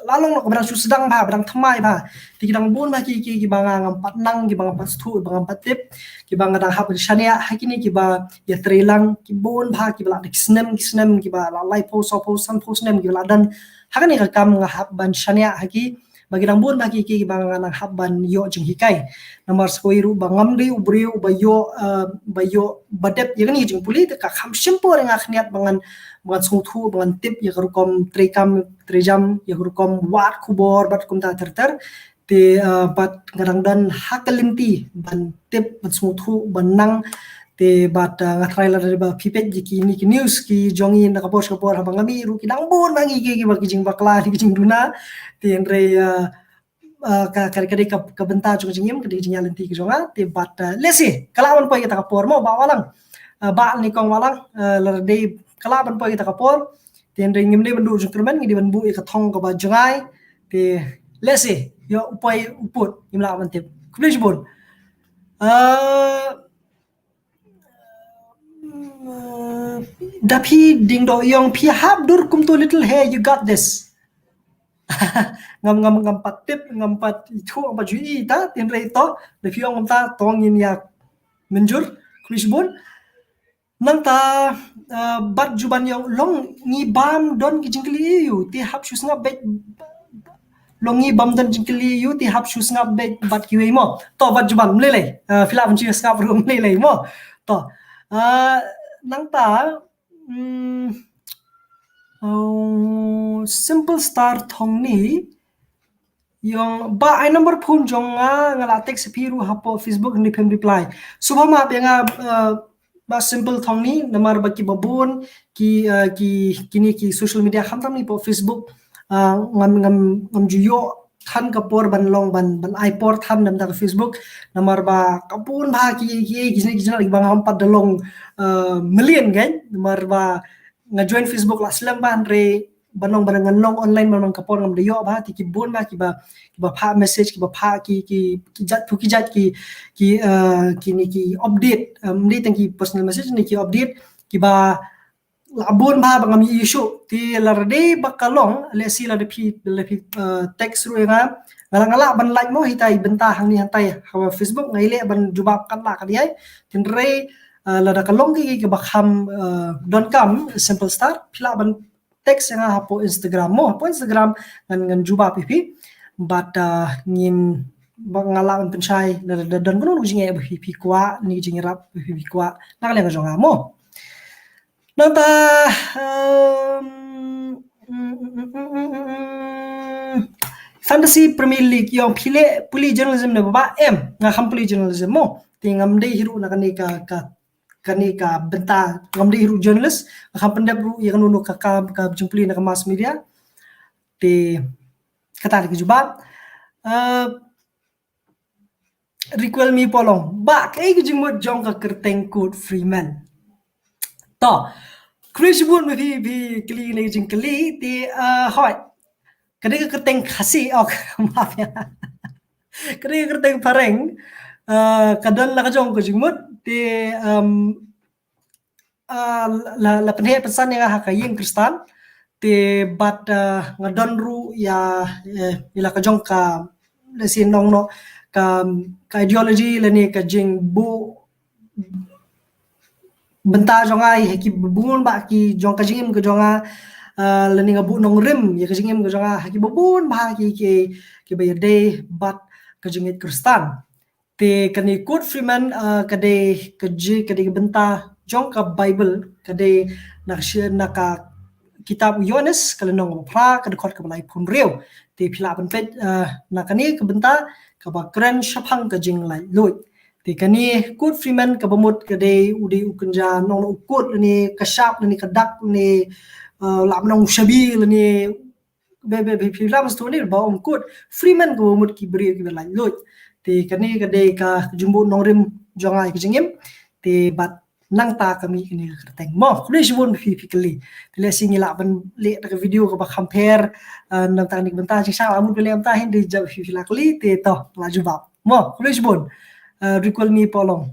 la long noh, kaba dang shu sdang bha, ba dang thymmai bha. Te ki dang bun bha ki, ki, kiba nga ngam pat nang, kiba ngam pat sngewthuh, kiba ngam pat tip, kiba nga dang hap ban shaniah ha kine kiba ïatreilang, ki bun bha, kiba la da ki snem ki snem, kiba la laiphew, sawphew, sanphew snem kiba la don ha kane ka kam, nga hap ban shaniah ha ki, ba ki dang bun bha ki, ki, kiba nga dang hap ban ïoh jinghikai. Namar sa kawei ruh ba ngam dei u briew uba ïoh, eh, ba ïoh ba dep ïa kane ka jingpule, te ka kham shim por ïa nga khyndiat ba ngan, ba ngan sngewthuh, ba ngan tip ïa ka rukom treikam, treijam, ïa ka rukom wad khubor bad kumta ter ter. Te, ah, bad nga dang don ha ka lynti ban tip, ban sngewthuh, ban nang. Te bad, ah, nga tharai lada ba phi peit ïa kine ki news ki jong ngi na ka por sha ka por, haba nga mih ruh ki dang bun bha ngi ki, kiba ki jingbakla, ki jingduna. Te hynrei, ah, ah, ka, ka, ka dei ka, ka bynta jong ka jingim, ka dei ka jingïaid lynti ka jong nga. Te bad, ah, let's see, ka lah ban poi kata ka por mo Bah Wahlang. Ah, Bah ne kong Wahlang, ah, lada dei ka lah ban poi kata ka por. Te hynrei ngim dei ban duh jingkyrmen, ngi dei ban buh ïa ka thong kaba jngai. Te let's see, ïoh u poi u pud, ngim lah ban tip. Khublei shibun. Ah, da phi ding do yong phi hap dur kumto little, hey, you got this. Ngam, ngam, ngam pat tip, ngam pat ithuh, ngam pat ju i ta, te hynrei to, da phi ong kumta, to ngin ïa mynjur, khublei shibun. Nangta, ah, Bat Juban yong, long ngi bam don ki jingkylli ïa u, te hap shu sngap beit, long ngi bam don jingkylli ïa u, te hap shu sngap beit bad kiwei mo. To Bat Juban, ym lei lei. Ah, phi lah ban shu sngap ruh, ym lei lei mo. To. Ah, nangta, mm, oh, Simple Star Thongni yong, Bah, ai number phone jong nga, nga la text phi ruh hapoh Facebook, hynrei phim reply. Sngewbha map ïa nga, eh, Bah Simple Thongni, namar ba kiba bun ki, eh, ki, kine ki social media, khamtam ne hapoh Facebook, eh, ngam, ngam, ngam ju ïoh than ka por ban long, ban, ban ai por than na bynta ka Facebook, namar ba ka bun bha ki, ki, ki jingïaid jingïaid kiba ngam pat da long, eh, mlien kan, namar ba nga join Facebook la slem bha, hynrei ban long, ban ngan long online, ban long ka por ngam da ïoh bha, te ki bun bha kiba, kiba phah message, kiba phah ki, ki, ki jait, ki jait ki, ki, eh, kine ki update, eh, ym dei tang ki personal message ne ki update, kiba la bun bha ba ngam ïohi shuh, te lada dei ba ka long, let's see lada phi, lada phi, eh, text ruh ïa nga, nga lah, nga lah ban like mo, hita i bynta hangne hangtai ha Facebook, nga ïaleh ban jubab katba lah katba ïai, te hynrei, eh, lada ka long ki, ki, kiba kham, eh, donkam, Simple Star, phi lah ban text ïa nga hapoh Instagram mo, hapoh Instagram ngan, ngan jubab ïa phi. Bad, ah, ngin, ba nga lah ban pynshai da, da, da don kano kano ka jingeh ba phi, phi kwah, ne ka jingïarap ba phi, phi kwah na ka liang ka jong nga mo. Nangta, um, Fantasy Premier League, yong phi leh pule journalism ne Bah? Em, nga kham pule journalism mo. Te ngam dei hi ruh na kane ka, ka kane ka bynta, ngam dei hi ruh journalist, nga kham pyndep ruh ïa kano kano ka, ka, ka jingpule na ka mass media. Te kata dei ka jubab. Eh, Requel Mi Polong, Bah, kaei ka jingmut jong ka kyrteng Kurt Freeman? To, khublei shibun ba phi, phi kylli kane ka jingkylli, te, eh, hooid. Ka dei ka kyrteng Khasi, oh, map ïa. Ka dei ka kyrteng phareng, eh, ka don la ka jong ka jingmut, te, em, eh, la, la pynheh pynsan ïa nga ha ka ïing Khristan, te bad, eh, nga don ruh ïa, eh, ïa la ka jong ka, la sien nong noh, ka, ka ideology lane ka jingbuh bynta jong nga ïa ki bun bah ki jong ka jingim ka jong nga, ah, lane nga buh nongrim ïa ka jingim ka jong nga ha ki bun bah ki, ki, kiba ïadei bad ka jingngeit Khristan. Te kane Kurt Freeman, ah, ka dei ka ji-, ka dei ka bynta jong ka Baibl, ka dei na ka shi-, na ka kitab u Ïoannis, ka lynnong kaba phra, ka dkhot kaba laiphew hynriew. Te phi lah ban peit, ah, na kane ka bynta kaba kren shaphang ka jinglaitluid. Te kane Kurt Freeman kaba mut ka dei u dei u kynja nong u kurt lane ka shark lane ka dak lane, uh, lah ban ong u shabi lane, be be be phi lah ban sngewthuh ne ba ong Kurt Freeman kaba mut ki briew kiba laitluid. Te kane ka dei ka jingmut nongrim jong nga ïa ka jingim. Te bad nangta ka mih kane ka kyrteng. Mo, khublei shibun ba phi phi kylli. Te lehse ngi lah ban leh da ka video kaba kham pher, uh, nangta kane ka bynta jingshisha lah mut ban leh mynta, hynrei jop phi phi la kylli te to la jubab. Mo, khublei shibun. Uh, requel mi polong.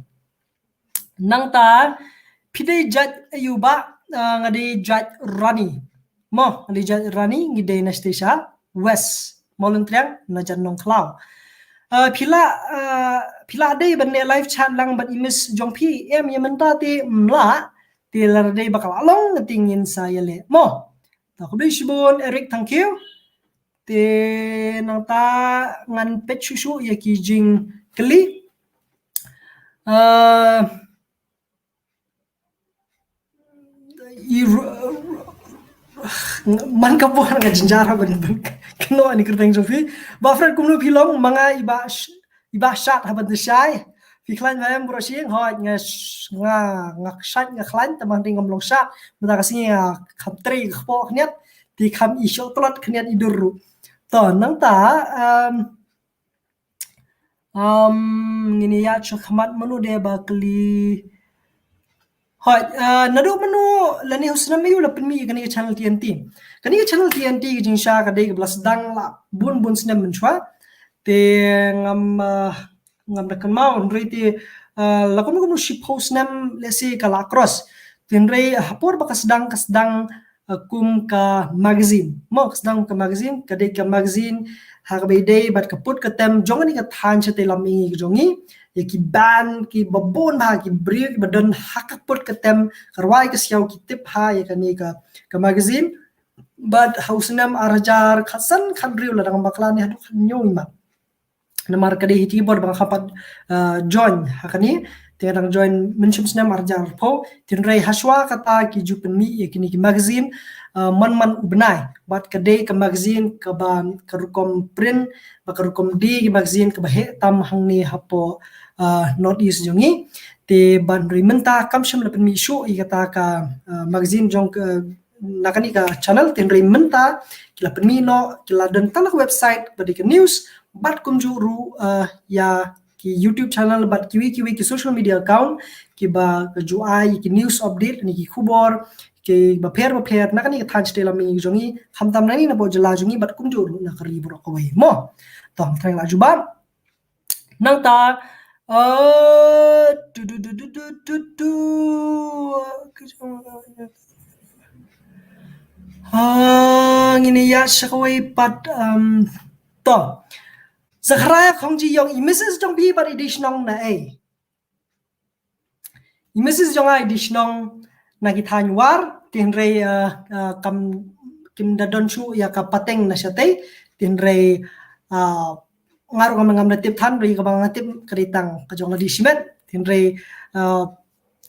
Nangta phi dei jait aïu bah? Uh, nga dei jait Rani. Mo, nga dei jait Rani, ngi dei na station West Mawlyntriang na jan Nongkhlaw. Uh, phi lah, uh, phi lah dei ban leh live chat lang bad i miss jong phi? Em, ïa mynta te mlah, te lada dei ba ka la long te ngin sa ïaleh. Mo. Ta khublei shibun Eric, thank you. Te nangta ngan peit shuh shuh ïa ki jingkylli. Uh, i ru-, man ka por nga jynjar ha ban, ban kynnoh ïa kane ka kyrteng jong phi. Bah Fred, kumno phi long? Ma nga i bah sh-, i bah shad ha ban da shai. Phi khlaiñ bha em bro Shing? Hooid nga sh-, nga, nga shad nga khlaiñ, tangba ngam long shad. Mynta ka sngi nga kham trei ka kpoh khyndiat, te kham i shoh tlot khyndiat i dur ruh. To nangta, um, um, ngin ïa shu khmat mano de ba kylli. Hooid, uh, naduh mano lane ha u snem aïu la pynmih ïa kane ka channel T N T? Kane ka channel T N T ka jingshisha ka dei kaba la sdang la bun bun snem mynshuwa. Te ngam, uh, ngam da kynmaw, hynrei te, uh, la kum kum shiphew snem lehse ka la cross. Te hynrei ha por ba ka sdang, ka sdang, uh, kum ka magazine. Mo, ka sdang ka magazine, ka dei ka magazine ha kaba ïadei bad ka put ka tem jong kane ka thaiñ shatei lam mihngi ka jong ngi. Ïa ki band kiba bun bha, ki briew kiba don ha ka put ka tem, ka rwai ka siaw, ki tip bha ïa kane ka, ka magazine. Bad ha u snem ar hajar khatsan khathynriew lada ngam bakla ne haduh khathynñiew i mat. Namar ka dei hi te ki bor ba nga kham pat, uh, join ha kane. Te nga dang join mynshem snem ar hajar arphew. Te hynrei ha shuwa kata ki ju pynmih ïa kine ki magazine, uh, man man u bnai. Bad ka dei ka magazine kaba ka rukom print, ba ka rukom die ki magazine kaba heh tam hangne hapoh, uh, North East jong ngi. Te bad hynrei mynta kam shym la pynmih shuh ïa kata ka, uh, magazine jong ka, na kane ka channel, te hynrei mynta ki la pynmih noh, ki la don tang ha ka website ba dei ka news, bad kumjuh ruh, uh, ïa ki YouTube channel bad kiwei kiwei ki social media account kiba ka ju ai ki news update ne ki khubor kiba pher ba pher na kane ka thaiñ shatei lam mihngi jong ngi, khamtam na kane na pdeng jylla jong ngi bad kumjuh ruh na ka ri baroh kawei. Mo. To, tang la jubab. Nangta, uh, tu, tu, tu. Uh, ngin ïa sha kawei pat, um, to. Zachariah Khongji ong i missus jong phi pat i dei shnong na ei? I missus jong nga i dei shnong na ki thaiñ War, te hynrei, uh, uh, kam, kim da don shuh ïa ka pateng na shatei, te hynrei, uh, nga ruh ngam, ngam da tip than, ruh ïa kaba nga tip ka dei tang ka jong la dei shimet, te hynrei, uh,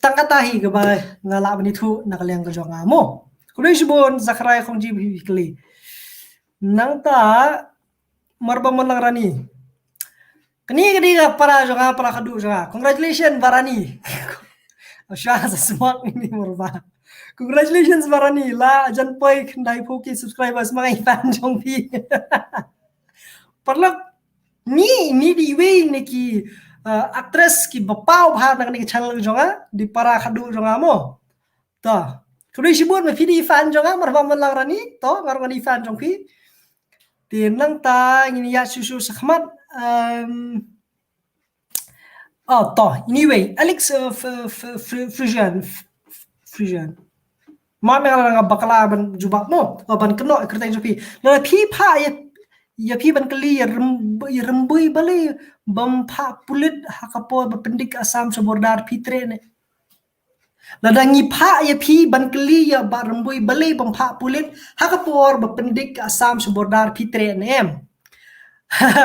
tang kata hi kaba nga lah ban ïathuh na ka liang ka jong nga mo. Khublei shibun Zachariah Khongji ba phi kylli. Nangta Marbam Manlang Rani. Kane ka dei ka para jong nga, para khadduh jong nga. Congratulations Bah Rani. Sha sa smak ni Marbam. Congratulations Bah Rani. La jan poi khyndai phew K subscribers, ma nga i fan jong phi. Paralok, ni, ni dei iwei na ki, uh, actress kiba paw bha na kane ka channel jong nga, dei para khadduh jong nga mo. To, khublei shibun ba phi dei fan jong nga, Marbam Manlang Rani, to, nga ruh nga dei fan jong phi. Te nangta ngin ïa shu shu shakhmat, um, oh, to, anyway, Alex, uh, F-, F-, F-, Frisian, F-, Frisian. Ma me nga la nga bakla ban jubab mo, uh, ban kynnoh kyrteng jong phi. Lada phi phah ïa, ïa phi ban kylli ïa rem-, ïa rymbui balei bym phah pulit ha ka por ba pyndik Assam sha border phi treh ne? Lada ngi phah ïa phi ban kylli ïa Bah Rymbui balei bym phah pulit ha ka por ba pyndik Assam sha border phi treh ne em?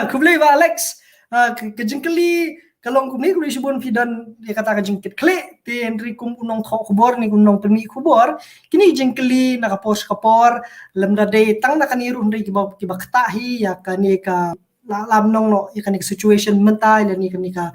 Khublei Bah Alex. Ah, ka, ka jingkylli ka long kumne, khublei shibun phi don ïa kata ka jingkitkhlieh, te hynrei kum u nongthoh khubor ne kum u nongpynmih khubor, kine ki jingkylli na ka por sha ka por, lymda dei tang na kane ruh hynrei kiba, kiba ktah hi ïa kane ka la, lam nong noh ïa kane ka situation mynta, ïa kane ka,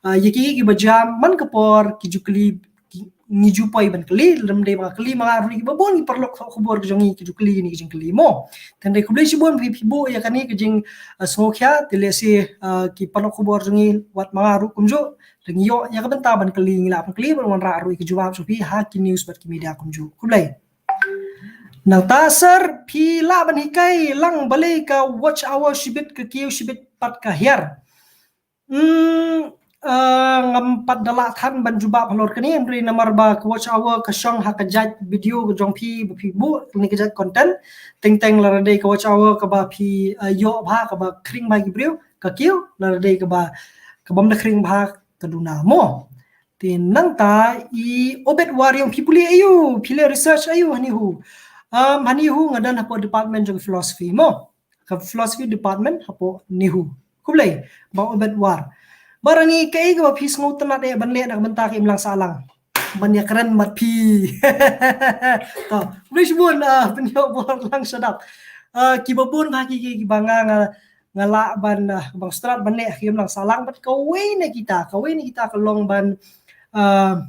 Ah, ïa ki, ki ba jam man ka por ki ju kylli, ki, ngi ju poi ban kylli, lymdei ba kylli ma nga ruh, ki ba bun ki paralok khubor ki jong ngi ki ju kylli kine ki jingkylli mo. Te hynrei khublei shibun phi, phi buh ïa kane ka jing, ah, sngewkhia, te lehse, ah, ki paralok khubor jong ngi wat ma nga ruh kumjuh, te ngi ïoh ïa ka bynta ban kylli, ngi lah ban kylli, ban wanrah ruh ïa ka jubab jong phi ha ki news bad ki media kumjuh. Khublei. Nangta sir, phi lah ban hikai lang balei ka watch hour shibit ka kiew shibit pat ka hiar. Hmm, ah, ngam pat da lah than ban jubab halor kane, hynrei namar ba ka watch hour ka shong ha ka jait video ka jong phi ba phi buh, kane ka jait content. Teng teng lada dei ka watch hour kaba phi, ah, ïoh bha, kaba khring bha ki briew, ka kiew, lada dei kaba, ka bym da khring bha, ka duna mo. Te nangta i Obed War ïong, phi pule aiu, phi leh research aiu ha NEHU. Um, ha NEHU nga don hapoh department jong philosophy mo. Ka philosophy department hapoh NEHU. Khublei, Bah Obed War. Ba rangi kaei kaba phi sngewtynnat eh ban leh na ka bynta ka imlang sahlang ban ïakren bad phi. To, khublei shibun, ah, pynïoh bor lang shadap. Ah, ki ba bun bha ki, ki, ki ba nga, nga, nga lah ban, ah, ban sngewtynnat ban leh ha ka imlang sahlang bad kawei na kita, kawei na kita ka long ban, ah,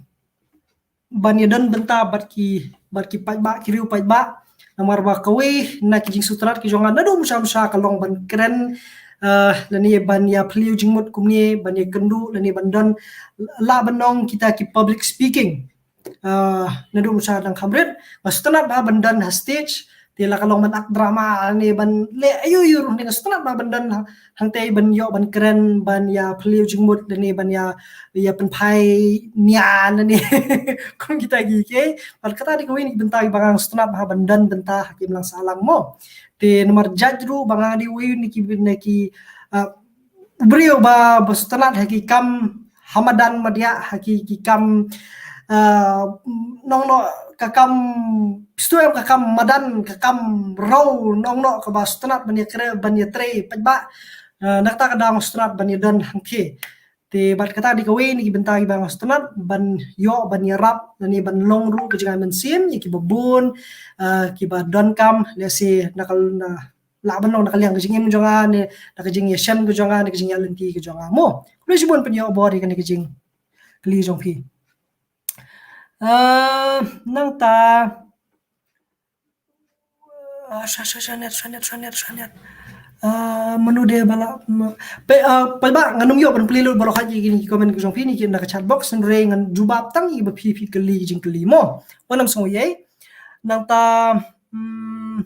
ban ïadon bynta bad ki, bad ki paidbah, ki riew paidbah. Namar ba kawei na ki jingsngewtynnat ki jong nga naduh mynshwa mynshwa ka long ban kren, ah, lane ban ïa phylliew jingmut kumne, ban ïakynduh lane ban don, lah ban ong kita ki public speaking. Ah, naduh mynshwa dang kham rit, nga sngewtynnat bha ban don ha stage, te la ka long ban act drama lane ban leh aiu aiu ruh, nga sngewtynnat bha ban don ha, hangtei ban ïoh ban kren, ban ïa phylliew jingmut lane ban ïa, ïa pynphai nia lane kum kita ki, okay. Bad kata dei kawei na ki bynta kiba nga sngewtynnat bha ban don bynta ha ka imlang sahlang mo. Te namar jait ruh ba nga dei uwei na ki, na ki, ah, u briew ba, ba sngewtynnat ha ki kam ha madan madiah, ha ki, ki kam, ah, nongno ka kam, phi sngewthuh em, ka kam madan, ka kam raw, nongno kaba sngewtynnat ban ïakren, ban ïatrei paidbah. Ah, na kata ka daw sngewtynnat ban ïadon hangtei. Te bad kata dei kawei na ki bynta kiba nga sngewtynnat ban ïoh, ban ïarap lane ban long ruh ka jingïaid mynsiem ïa kiba bun, ah, kiba donkam, lehse na ka, na lah ban long na ka liang ka jingim jong nga, ne na ka jingïashem ka jong nga, ne ka jingïaid lynti ka jong nga mo. Khublei shibun pynïoh bor ïa kane ka jingkylli jong phi. Ah, nangta, ah, sha, sha, sha, net, sha, net, sha, net, sha, net. Ah, mano de ba la, ma, pe, ah, paidbah, ngan ym ïoh ban plie lut baroh ïa kine ki comment ka jong phi, ne ki na ka chat box, hynrei ngan jubab tang ïa ba phi, phi kylli ki jingkylli mo. Wat nym sngew ei. Nangta, hmm,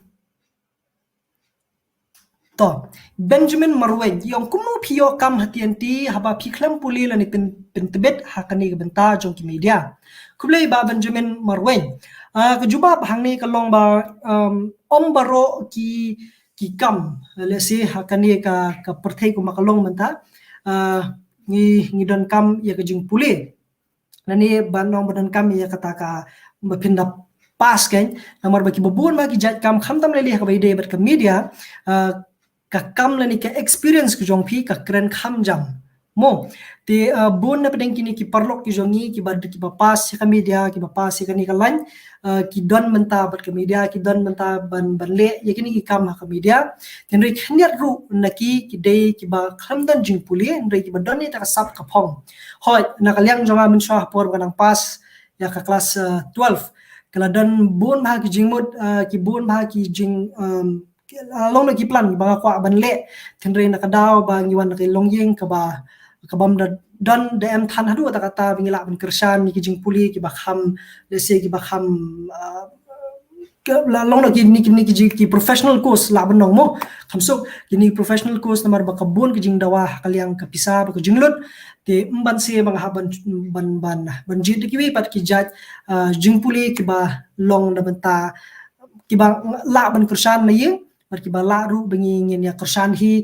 To, Benjamin Marwein, ïong kumno phi ïoh kam ha T N T, haba phi khlem pule lane pyn, pyntbit ha kane ka bynta jong ki media. Khublei Bah Benjamin Marwein. Ah, ka jubab hangne ka long ba, um, ym baroh ki, ki kam, lehse ha kane ka, ka pyrthei kumba ka long mynta, ah, ngi, ngi donkam ïa ka jingpule. Lane ban ong ba donkam ïa kata kaba phin da pass kein, namar ba kiba bun ma ki jait kam, khamtam lei lei ha kaba ïadei bad ka media, ah, ka kam lane ka experience ka jong phi ka kren kham jam mo. Te, ah, bun na pdeng kine ki paralok ki jong ngi kiba, kiba pass ïa ka media, kiba pass ïa kane ka line, ah, ki don bynta bad ka media, ki don bynta ban, ban leh ïa kine ki kam ha ka media. Hynrei khyndiat ruh na ki, ki dei kiba khlem don jingpule, hynrei kiba don ïa ka sap ka phong. Hooid, na ka liang jong nga mynshuwa ha por ba nga dang pass ïa ka klas, eh, twelve, ka la don bun bha ki jingmut, eh, ki bun bha ki jing, em, ki, eh, long na ki plan ba nga kwah ban leh. Hynrei na ka daw ba ngi wan na ka longïing kaba, ka bym da don da em than haduh katta katta ba ngi lah ban kyrshan ïa ki jingpule kiba kham, lehse kiba kham, eh, ka, la, long na ki, ni, ki, ni, ki, ki professional course lah ban ong mo. Kham suk, kine professional course namar ba ka bun ka jingdawa ha ka liang ka pisa bad ka jinglut. Te ym ban shu, ba nga hap ban, ban, ban, ban jied da kiwei pat ki jait, ah, jingpule kiba long na bynta kiba lah ban kyrshan na ïing, bad kiba lah ruh ba ngi ngin ïa kyrshan hi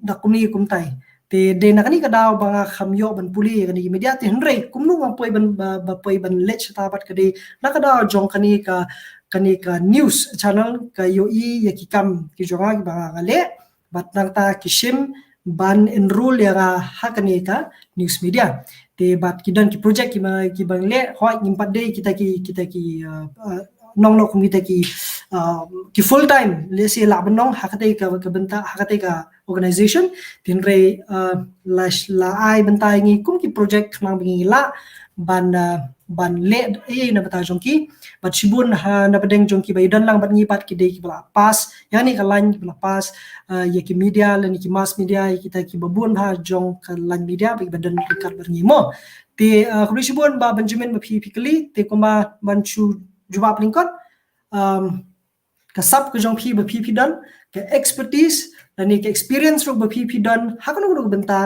da kumne kumtai. Te dei na kane ka daw ba nga kham ïoh ban pule ïa kane ki media, te hynrei kumno nga poi ban, ba, ba poi ban leit shata pat ka dei na ka daw jong kane ka, kane ka news channel, ka ïohi ïa ki kam ki jong nga kiba nga, nga leh, bad nangta ki shim ban enroll ïa nga ha kane ka news media. Te bad ki don ki project kiba, kiba nga leh, hooid ngim pat dei kita ki, kita ki, uh, uh, nong nong kum kita ki, uh, ki full time, lehse lah ban ong ha katei ka, ka bynta, ha katei ka organization, hynrei, uh, la, la ai bynta ïa ngi kum ki project khnang ba ngi lah ban, uh, ban leh ei na bynta jong ki. Bad shibun ha na pdeng jong ki ba ïadon lang bad ngi pat ki dei ki ba la pass ïa kane ka line, ki ba la pass, uh, ïa ki media lane ki mass media, ïa kita ki ba bun ha jong ka line media ba ki ba don ryngkat bad ngi mo. Te, uh, khublei shibun Bah Benjamin ba phi, phi kylli, te kumba ban shu jubab lyngkot. Um, ka sap ka jong phi ba phi, phi don, ka expertise lane ka experience ruh ba phi, phi don ha kano kano ka bynta,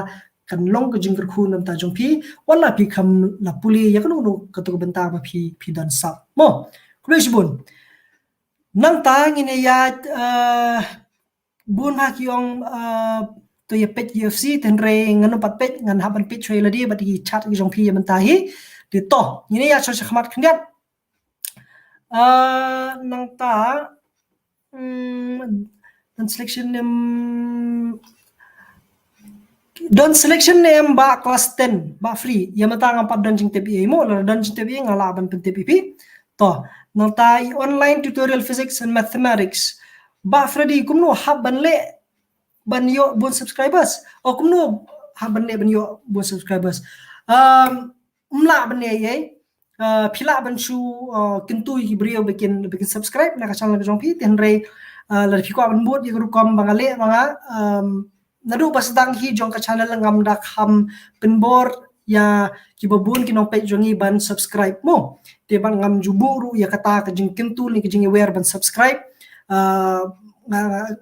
kan long ka jingkyrkhu na bynta jong phi, wat la phi kham la pule ïa kano kano kato ka bynta ba phi, phi don sap mo. Khublei shibun. Nangta ngin ïa, uh, bun ha ki ong, uh, to ïa peit U F C, hynrei ngan ym pat peit, ngan hap ban peit shuwa ïa lade bad ki chat ki jong phi ïa mynta hi. Te to ngin ïa sha shakhmat khyndiat. Uh, nangta, mm, don selection em, don selection em Bah Class ten, Bah Free. Ïa mynta ngam pat don jingtip ei mo, lada don jingtip ei nga lah ban pyntip ïa phi. To, nangta i online tutorial physics and mathematics. Bah Freddy, kumno hap ban leh ban ïoh bun subscribers? O kumno hap ban leh ban ïoh bun subscribers? Um, ym lah ban leh ei ei. Uh, phi lah ban shu, uh, kyntu ïa ki briew ba kin, ba kin subscribe na ka channel ka jong phi, te hynrei, uh, lada phi kwah ban bud ïa ka rukom ba nga leh ba nga, um, naduh ba sdang hi jong ka channel ngam da kham pynbor ïa ki ba bun ki nongpeit jong ngi ban subscribe mo. Te ban ngam ju buh ruh ïa kata ka jingkyntu ne ka jingaware ban subscribe. Uh, nga,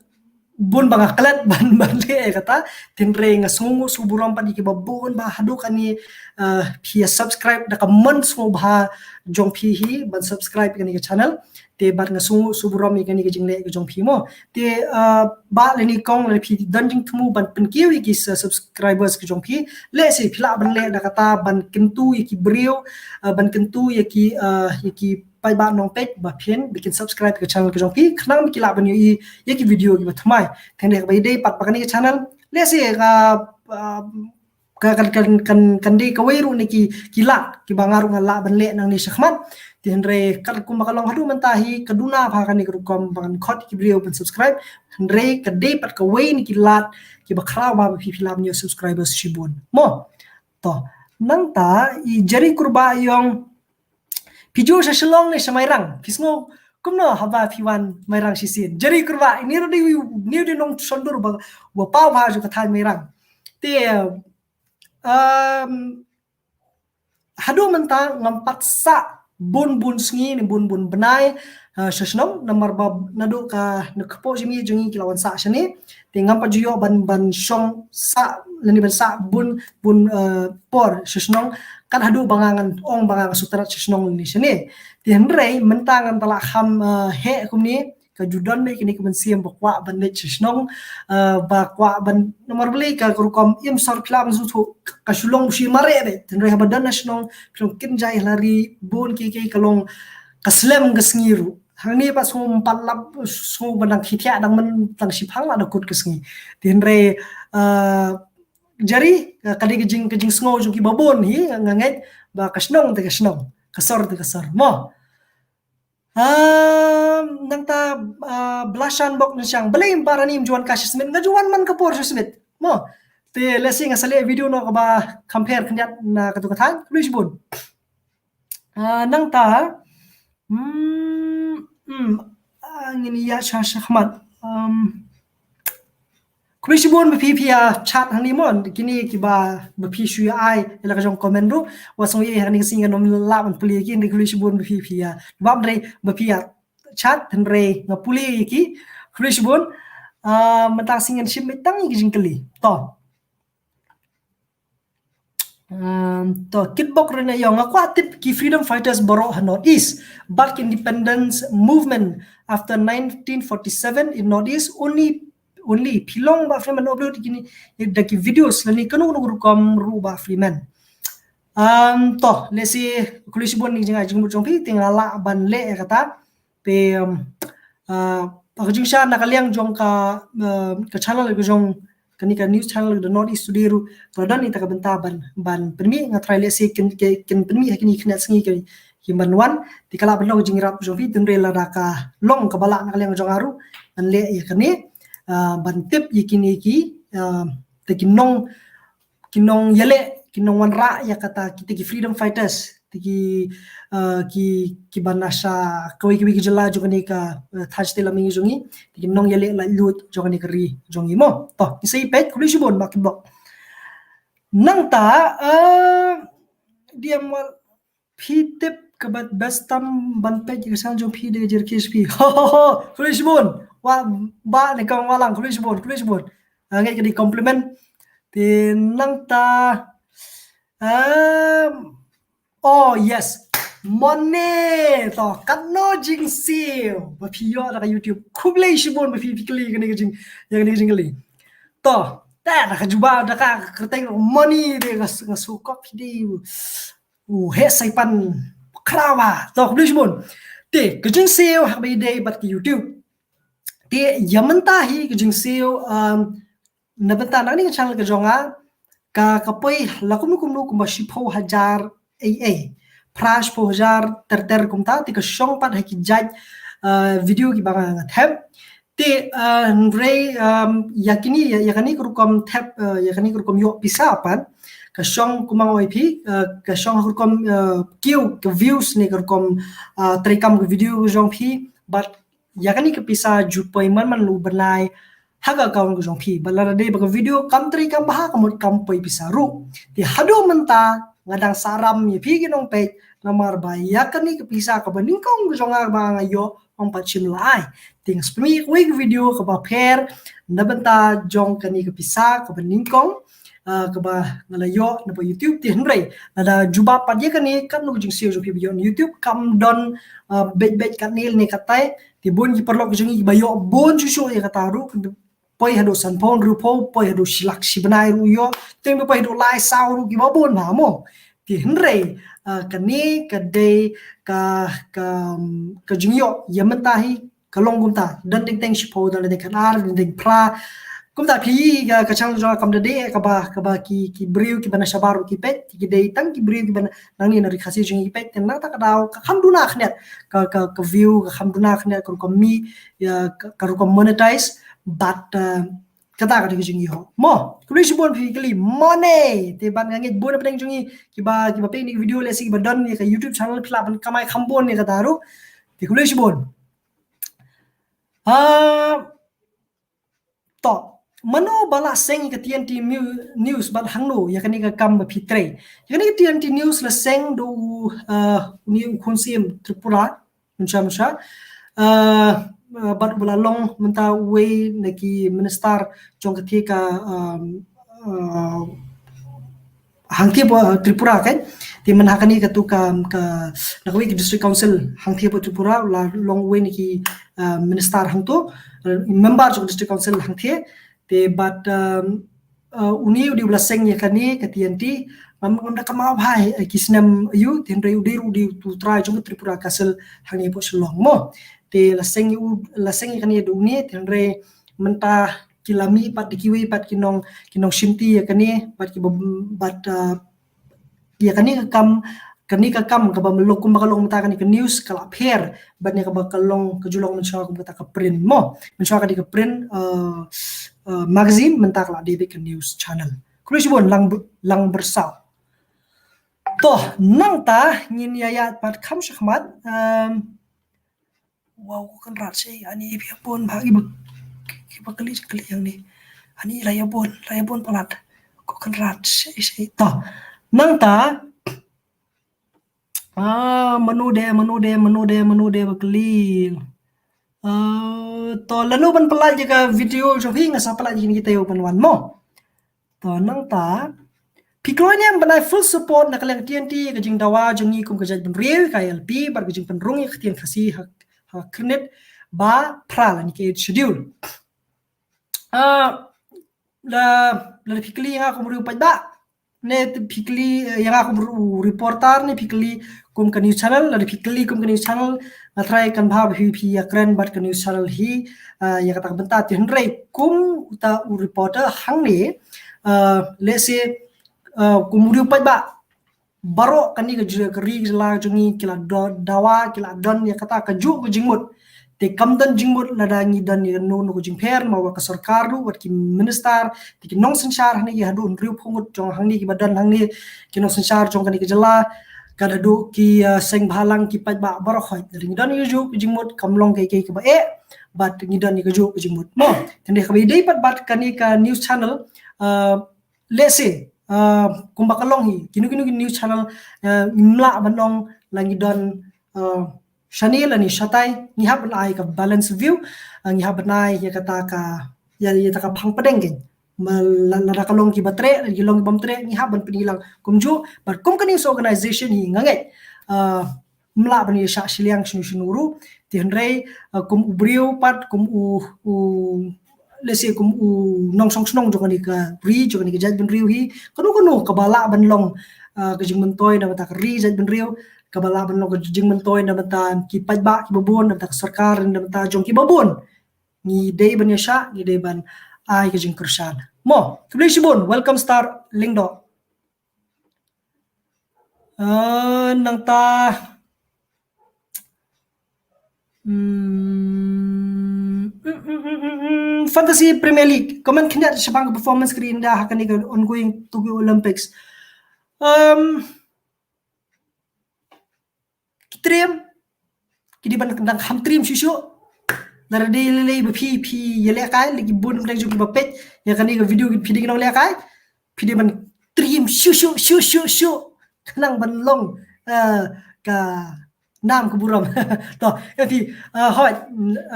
bun ba nga klet ban, ban leh kata, te hynrei nga sngewnguh sngew burom pat ïa ki ba bun ba haduh kane, uh, phi ïa subscribe da ka mon sngewbha jong phi hi ban subscribe ïa kane ka channel. Te bad nga sngewnguh sngew burom ïa kane ka jingleh ka jong phi mo. Te, uh, Bah lane kong, lada phi don jingthmu ban pynkiew ïa ki sa subscribers ka jong phi, lehse phi lah ban leh da kata ban kyntu ïa ki briew, uh, ban kyntu ïa ki, uh, ïa ki paidbah nongpeit ba phin, ba kin subscribe ka channel ka jong phi khnang ba ki lah ban ïohi ïa ki video ki ba thymmai. Te hynrei kaba ïadei pat ba kane ka channel, lehse ka, uh, ka, kan, kan, kan, kan dei kawei ruh na ki, ki lad ki ba nga ruh nga lah ban leh nangne shakhmat. Te hynrei katkum ba ka long haduh mynta hi ka duna bha kane ka rukom ba ngan khot ki briew ban subscribe. Hynrei ka dei pat kawei na ki lad ki ba khraw bha ba phi, phi lah ban ïoh subscribers shibun mo. To, nangta i Jari Kurbah i ong, phi ju sha Shillong ne sha Mairang? Phi sngew kumno haba phi wan Mairang shisien? Jari Kurbah, ine ruh dei, ine ruh dei nongshondur ba, ba paw bha jong ka thaiñ Mairang. Te, um, haduh mynta ngam pat sah bun bun sngi ne bun bun bnai, uh, sha shnong, namar ba naduh ka, na kpoh jingmih jong ngi ki la wan sah shane. Te ngam pat ju ïoh ban, ban shong sah lane ban sah bun bun, uh, por sha shnong, kat haduh ba nga ngan ong ba nga sngewtynnat sha shnong lane shane. Te hynrei mynta ngan ta la kham, uh, heh kumne, ka ju don beit kane ka mynsiem ba kwah ban leit sha shnong, uh, ba kwah ban, namar balei ka rukom im sor phi lah ban sngewthuh ka shu long shu mareh beit. Te hynrei haba don ha shnong phi long kynjai la ri bun kiei kiei, ka long ka slem ka sngi ruh. Hangne pat sngew ym pat lap, sngew ba dang khie thiah dang myn tang shiphang la da kut ka sngi. Te hynrei, uh, Jari, uh, ka dei ka jing, ka jingsngew jong ki ba bun hi, nga ngeit ba ka shnong te ka shnong, ka sor te ka sor mo. Ah, nangta, ah, Blashan Bok Nshang, balei Bah Rani ym ju wan ka sha Smit? Nga ju wan man ka por sha Smit mo. Te lehse nga sa leh video noh kaba compare khyndiat na kato ka thaiñ. Khublei shibun. Ah, nangta, hmm, hmm, ah, ngin ïa sha, shakhmat. Um, Khublei shibun ba phi, phi ïa chat hangne mo, kine kiba, ba phi shu ïa ai ïa la ka jong comment ruh. Wat sngew ïa hangne ka sngi ngan ym lah ban pule ïa ki, hynrei khublei shibun ba phi, phi ïa, ba hynrei ba phi ïa chat, hynrei nga pule ïa ki. Khublei shibun. Ah, mynta ka sngi ngan shim beit tang ïa ki jingkylli. To. Um, to, Kitbok Rene ïong, nga kwah tip ki freedom fighters baroh ha North East. Bad ki independence movement after nineteen forty-seven in North East, only, only phi long Bah Freeman upload kine da ki videos lane kano kano rukom ruh Bah Freeman. Um, to, lehse khublei shibun ïa ka jingai jingmut jong phi, te nga lah ban leh ïa kata. Te, um, uh, ha ka jingshisha na ka liang jong ka, uh, ka channel ka jong, kane ka news channel The North East Today ruh ka la don ïa ka bynta ban, ban pynmih, nga tharai lehse kin, kin pynmih ha kine ki khyndiat sngi ki, ki ban wan, te ka lah ban long ka jingïarap jong phi, tynrai lada ka long kaba lah na ka liang jong nga ruh ban leh ïa kane, ah, ban tip ïa kine ki, ah, te ki nong, ki nongïaleh, ki nongwanrah ïa kata, kita ki freedom fighters, te ki, ah, ki, ki ban na sha kawei kawei ki jylla jong kane ka, ah, thaiñ shatei lam mihngi jong ngi, te ki nongïaleh laitluid jong kane ka ri jong ngi mo. To, ngin sa ïa peit, khublei shibun Mark Block. Nangta, ah, dei ma phi tip kaba best tam ban peit ka channel jong phi da ka jingkyrkieh jong phi. Ho, ho, ho. Khublei shibun. Wa, Bah Nongkong Wahlang, khublei shibun, khublei shibun. Ah, nga ngeit ka dei compliment. Te nangta, um, oh yes, Mone. To, katno jingsiew ba phi ïoh da ka YouTube. Khublei shibun ba phi, phi kylli kane ka jing, ïa kane ka jingkylli. To, te da ka jubab da ka kyrteng Mone, te nga, nga sngewkop phi dei u, u heh saipan khrawa. To, khublei shibun. Te ka jingsiew ha kaba ïadei bad ka YouTube. Te ïa mynta hi ka jingsiew, um, na bynta na kane ka channel ka jong nga, ka, ka poi la kumno kumno kumba shiphew hajar ei ei, phra shiphew hajar ter ter kumta, te ka shong pat ha ki jait, uh, video kiba nga, nga thep. Te, uh, hynrei, um, ïa kine, ïa, ïa kane ka rukom thep, uh, ïa kane ka rukom ïoh pisa pat, ka shong kumba nga ong ïa phi, uh, ka shong ha ka rukom, uh, kiew, ka views ne ka rukom, uh, treikam ka video ka jong phi, bad ïa kane ka pisa ju poi man man la u bnai ha ka account ka jong phi. Bad lada dei ba ka video kam treikam bha, ka mut kam poi pisa ruh. Te haduh mynta nga dang sahram ïa phi ki nongpeit, namar ba ïa kane ka pisa kaba nyngkong ka jong nga ba nga ïoh, ym pat shim la ai. Te nga sa pynmih kawei ka video kaba pher na bynta jong kane ka pisa kaba nyngkong, ah, kaba nga la ïoh na ba YouTube. Te hynrei lada jubab pat ïa kane, katno ka jingsiew jong phi ba ïoh na YouTube, kam don, ah, beit beit katne ne katai. Te bun ki paralok jong ngi ba ïoh bun shuh shuh ïa kata ruh, poi haduh sanphew hynriewphew, poi haduh shi lak shi bnai ruh ïoh, te poi haduh lai saw ruh kiba bun bha mo. Te hynrei, ah, kane ka dei ka, ka, ka jingïoh ïa mynta hi ka long kumta, don teng teng shiphew, don teng teng khatar, don teng phra. Kumta phi ka, ka channel jong nga kam da dei kaba, kaba ki, ki briew kiba na shabar ruh ki peit, ki dei tang ki briew kiba na, nangne na ri Khasi jong ngi ki peit, te nangta ka daw ka kham duna khyndiat ka, ka, ka view, ka kham duna khyndiat ka rukom mih, ïa, ka, ka rukom monetize, bad, uh, kata ka dei ka jingïoh. Mo, khublei shibun phi kylli Mone. Te bad nga ngeit bun na pdeng jong ngi kiba, kiba peit ïa kane ka video, lehse kiba don ïa ka YouTube channel, phi lah ban kamai kham bun ïa kata ruh. Te khublei shibun. Ah, to, mano ba la seng ïa ka T N T mu-, News bad hangno ïa kane ka kam ba phi trei? Ïa kane ka T N T News la seng da u, ah, une u khun siem Tripura, mynshuwa, mynshuwa. Ah, ah, bad uba la long mynta uwei na ki minister jong ka thie ka, um, ah, hangthie hapoh Tripura, kan? Te mynta ha kane katu ka, ka, na kawei ka district council hangthie hapoh Tripura, la long uwei na ki, ah, minister hangto, ah, member jong ka district council hangthie. Te bad, um, ah, une u dei uba la seng ïa kane ka T N T, ngam, ngam da kynmaw bha, eh, ki snem aïu, te hynrei u dei ruh u dei utu u trai jong ka Tripura Castle hangne hapoh Shillong mo. Te la seng ïa u, la seng ïa kane da une, te hynrei mynta ki la mih pat da kiwei pat ki nong, ki nongshimti ïa kane, bad kiba, bad, ah, ïa kane ka kam, kane ka kam kaba mlok kumba ka long mynta kane ka news ka la pher bad ïa kaba ka long, ka ju long mynshuwa kum kata ka print mo. Mynshuwa ka dei ka print, ah, ah, magazine, mynta ka la dei beit ka news channel. Khublei shibun Lang, Lang Byrsaw. To, nangta ngin ïa ïaid pat kham shakhmat, um, Wow, ko Kynrad, shei, ani phi ïa bun bha kiba, kiba kylli, kylli hangne. Ani la ïa bun, la ïa bun palat. Ko Kynrad, shei, shei. To, nangta, ah, mano de, mano de, mano de, mano de ba kylli. Ah, to, lano ban palat ïa ka video jong phi, nga sa palat ïa kine kita ïa u ban wan mo. To nangta, phi kloi ne em ban ai full support na ka liang T N T ïa ka jingdawa jong ngi kum ka jaitbynriew ka I L P bad ka jingpynrung ïa ka ktien Khasi ha, ha Kyrnit ba phra lane ka Eighth Schedule. Ah, la, la phi kylli ïa nga kum u riew paidbah, ne phi kylli, eh, ïa nga kum u reporter, ne phi kylli kum ka news channel, lada phi kylli kum ka news channel, nga trai kan bha ba phi, phi ïakren bad ka news channel hi, ah, ïa kata ka bynta. Te hynrei kum uta u reporter hangne, ah, let's say, ah, kum u riew paidbah, baroh kane ka ju-, ka ri ka jylla jong ngi ki la do-, dawa, ki la don ïa kata kajuh ka jingmut. Te kam don jingmut lada ngi don ïa kano kano ka jingpher, namar ba ka sorkar ruh, wat ki minister, te ki nongsynshar hangne ki haduh hynriewphew ngut jong hangne kiba don hangne, ki nongsynshar jong kane ka jylla, ka haduh ki, uh, seng bhalang, ki paidbah baroh khoit. Lada ngi don ïa kajuh ka jingmut kam long kaei kaei kaba eh, bad ngi don ïa kajuh ka jingmut. Mo, te hynrei kaba ïadei pat bad kane ka news channel, uh, let's say, uh, kumba ka long hi, kino kino ki news channel, uh, ngim lah ban ong la ngi don, uh, shane lane shatai, ngi hap ban ai ka balance view, uh, ngi hap ban ai ïa kata ka, ïa, ïa kata ka phang pdeng kein. Ma la, lada ka long kiba treh, lada ki long kibym treh, ngi hap ban pyni lang kumjuh, bad kum ka news organization hi nga ngeit, uh, ym lah ban ïa shah shiliang shano shano ruh, te hynrei, uh, kum u briew pat, kum u, u, let's say, kum u nongshong shnong jong kane ka ri, jong kane ka jaitbynriew hi, kano kano kaba lah ban long, uh, ka jingmyntoi na bynta ka ri jaitbynriew, kaba lah ban long ka jingmyntoi na bynta ki paidbah kiba bun, na bynta ka sorkar, na bynta jong kiba bun. Ngi dei ban ïa shah, ngi dei ban ai ka jingkyrshan. Mo, khublei shibun, welcome Star Lyngdoh. Uh, nangta, hmm, mm, mm, mm, mm, mm, Fantasy Premier League, comment khyndiat shaphang ka performance ka ri India ha kane ka ongoing Tokyo Olympics. Um, ki triem, ki dei ban dang kham triem shuh shuh. Lada dei lei lei ba phi, phi ïalehkai, lada ki bun bteng jong kiba peit ïa kane ka video, phi dei ki nonglehkai, phi dei ban triem shuh shuh, shuh shuh shuh, khnang ban long, eh, ka nam ka burom. To, ïa phi, eh, hooid,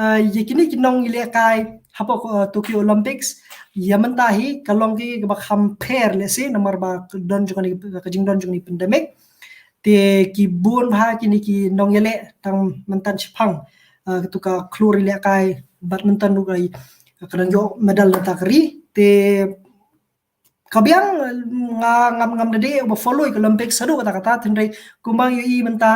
eh, ïa kine ki nongïalehkai hapoh, eh, Tokyo Olympics, ïa mynta hi ka long kaei kaba kham pher, let's say, namar ba ka don jong kane, ka jingdon jong kane pandemic. Te ki bun bha kine ki nongïaleh tang mynta shaphang, eh, katu ka khlur ïalehkai badminton ruh ka, ka nang ïoh medal na bynta ka ri. Te ka biang, eh, nga ngam, ngam da dei uba follow ïa ka Olympics haduh katta katta, te hynrei kumba ngi ïohi mynta,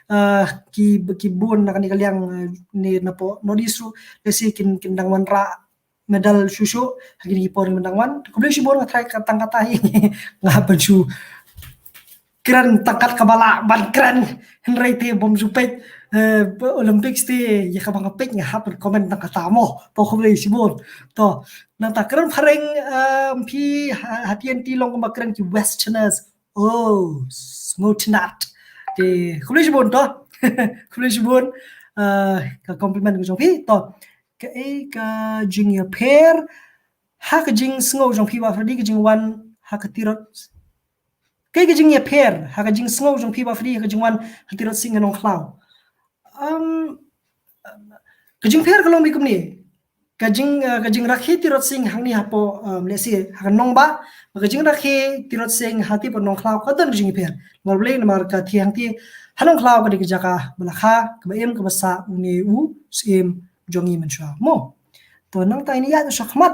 eh, ki, ki bun na kane ka liang, eh, ne napoh North East ruh, let's say kin, kin dang wanrah medal shuh shuh ha kine ki por ban dang wan. Khublei shibun, nga tharai ka tang katta hi nga hap ban shu kren tang kat kaba lah ban kren, hynrei te bym ju peit, eh, Olympics te, ïa kaba nga peit nga hap ban comment tang katta mo. To, khublei shibun. To, nangta kren phareng, eh, phi ha, ha T N T long kumba kren ki Westerners. Oh, sngewtynnat. Te, khublei shibun to. Khublei shibun. Eh, ka compliment ka jong phi. To, kaei ka jingïapher ha ka jingsngew jong phi Bah Freddy, ka jingwan ha ka tirot. Kaei ka jingïapher ha ka jingsngew jong phi Bah Freddy, ha ka jingwan ha tirot sing ha Nongkhlaw. Um, ka jingpher ka long beit kumne. Ka jing, eh, ka jingrakhe tirot sing hangne hapoh, um, let's say, ha ka nongbah, bad ka jingrakhe tirot sing hangtei hapoh Nongkhlaw ka don ka jingïapher. Namar balei, namar ka thie hangtei ha Nongkhlaw ka dei ka jaka ba la kha, kaba im, kaba sah, une u syiem jong ngi mynshuwa mo. To, nangta ïa ïa sha khmat.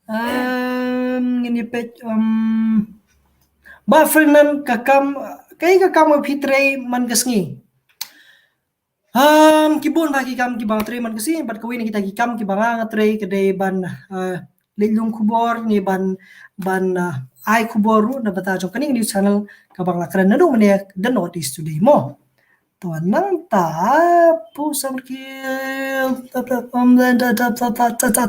Um, ngin ïa peit, um, Bah Ferdinand, ka kam, kaei ka kam ba phi trei man ka sngi? Um, ki bun bha ki kam kiba nga trei man ka sngi, bad kawei na kita ki kam kiba nga, nga trei ka dei ban, uh, leit lum khubor, ne ban, ban, uh, ai khubor ruh na bynta jong kane ka news channel kaba nga la kren naduh mynne, The North East Today mo. To, nangta, phu samrkhie, ta, ta,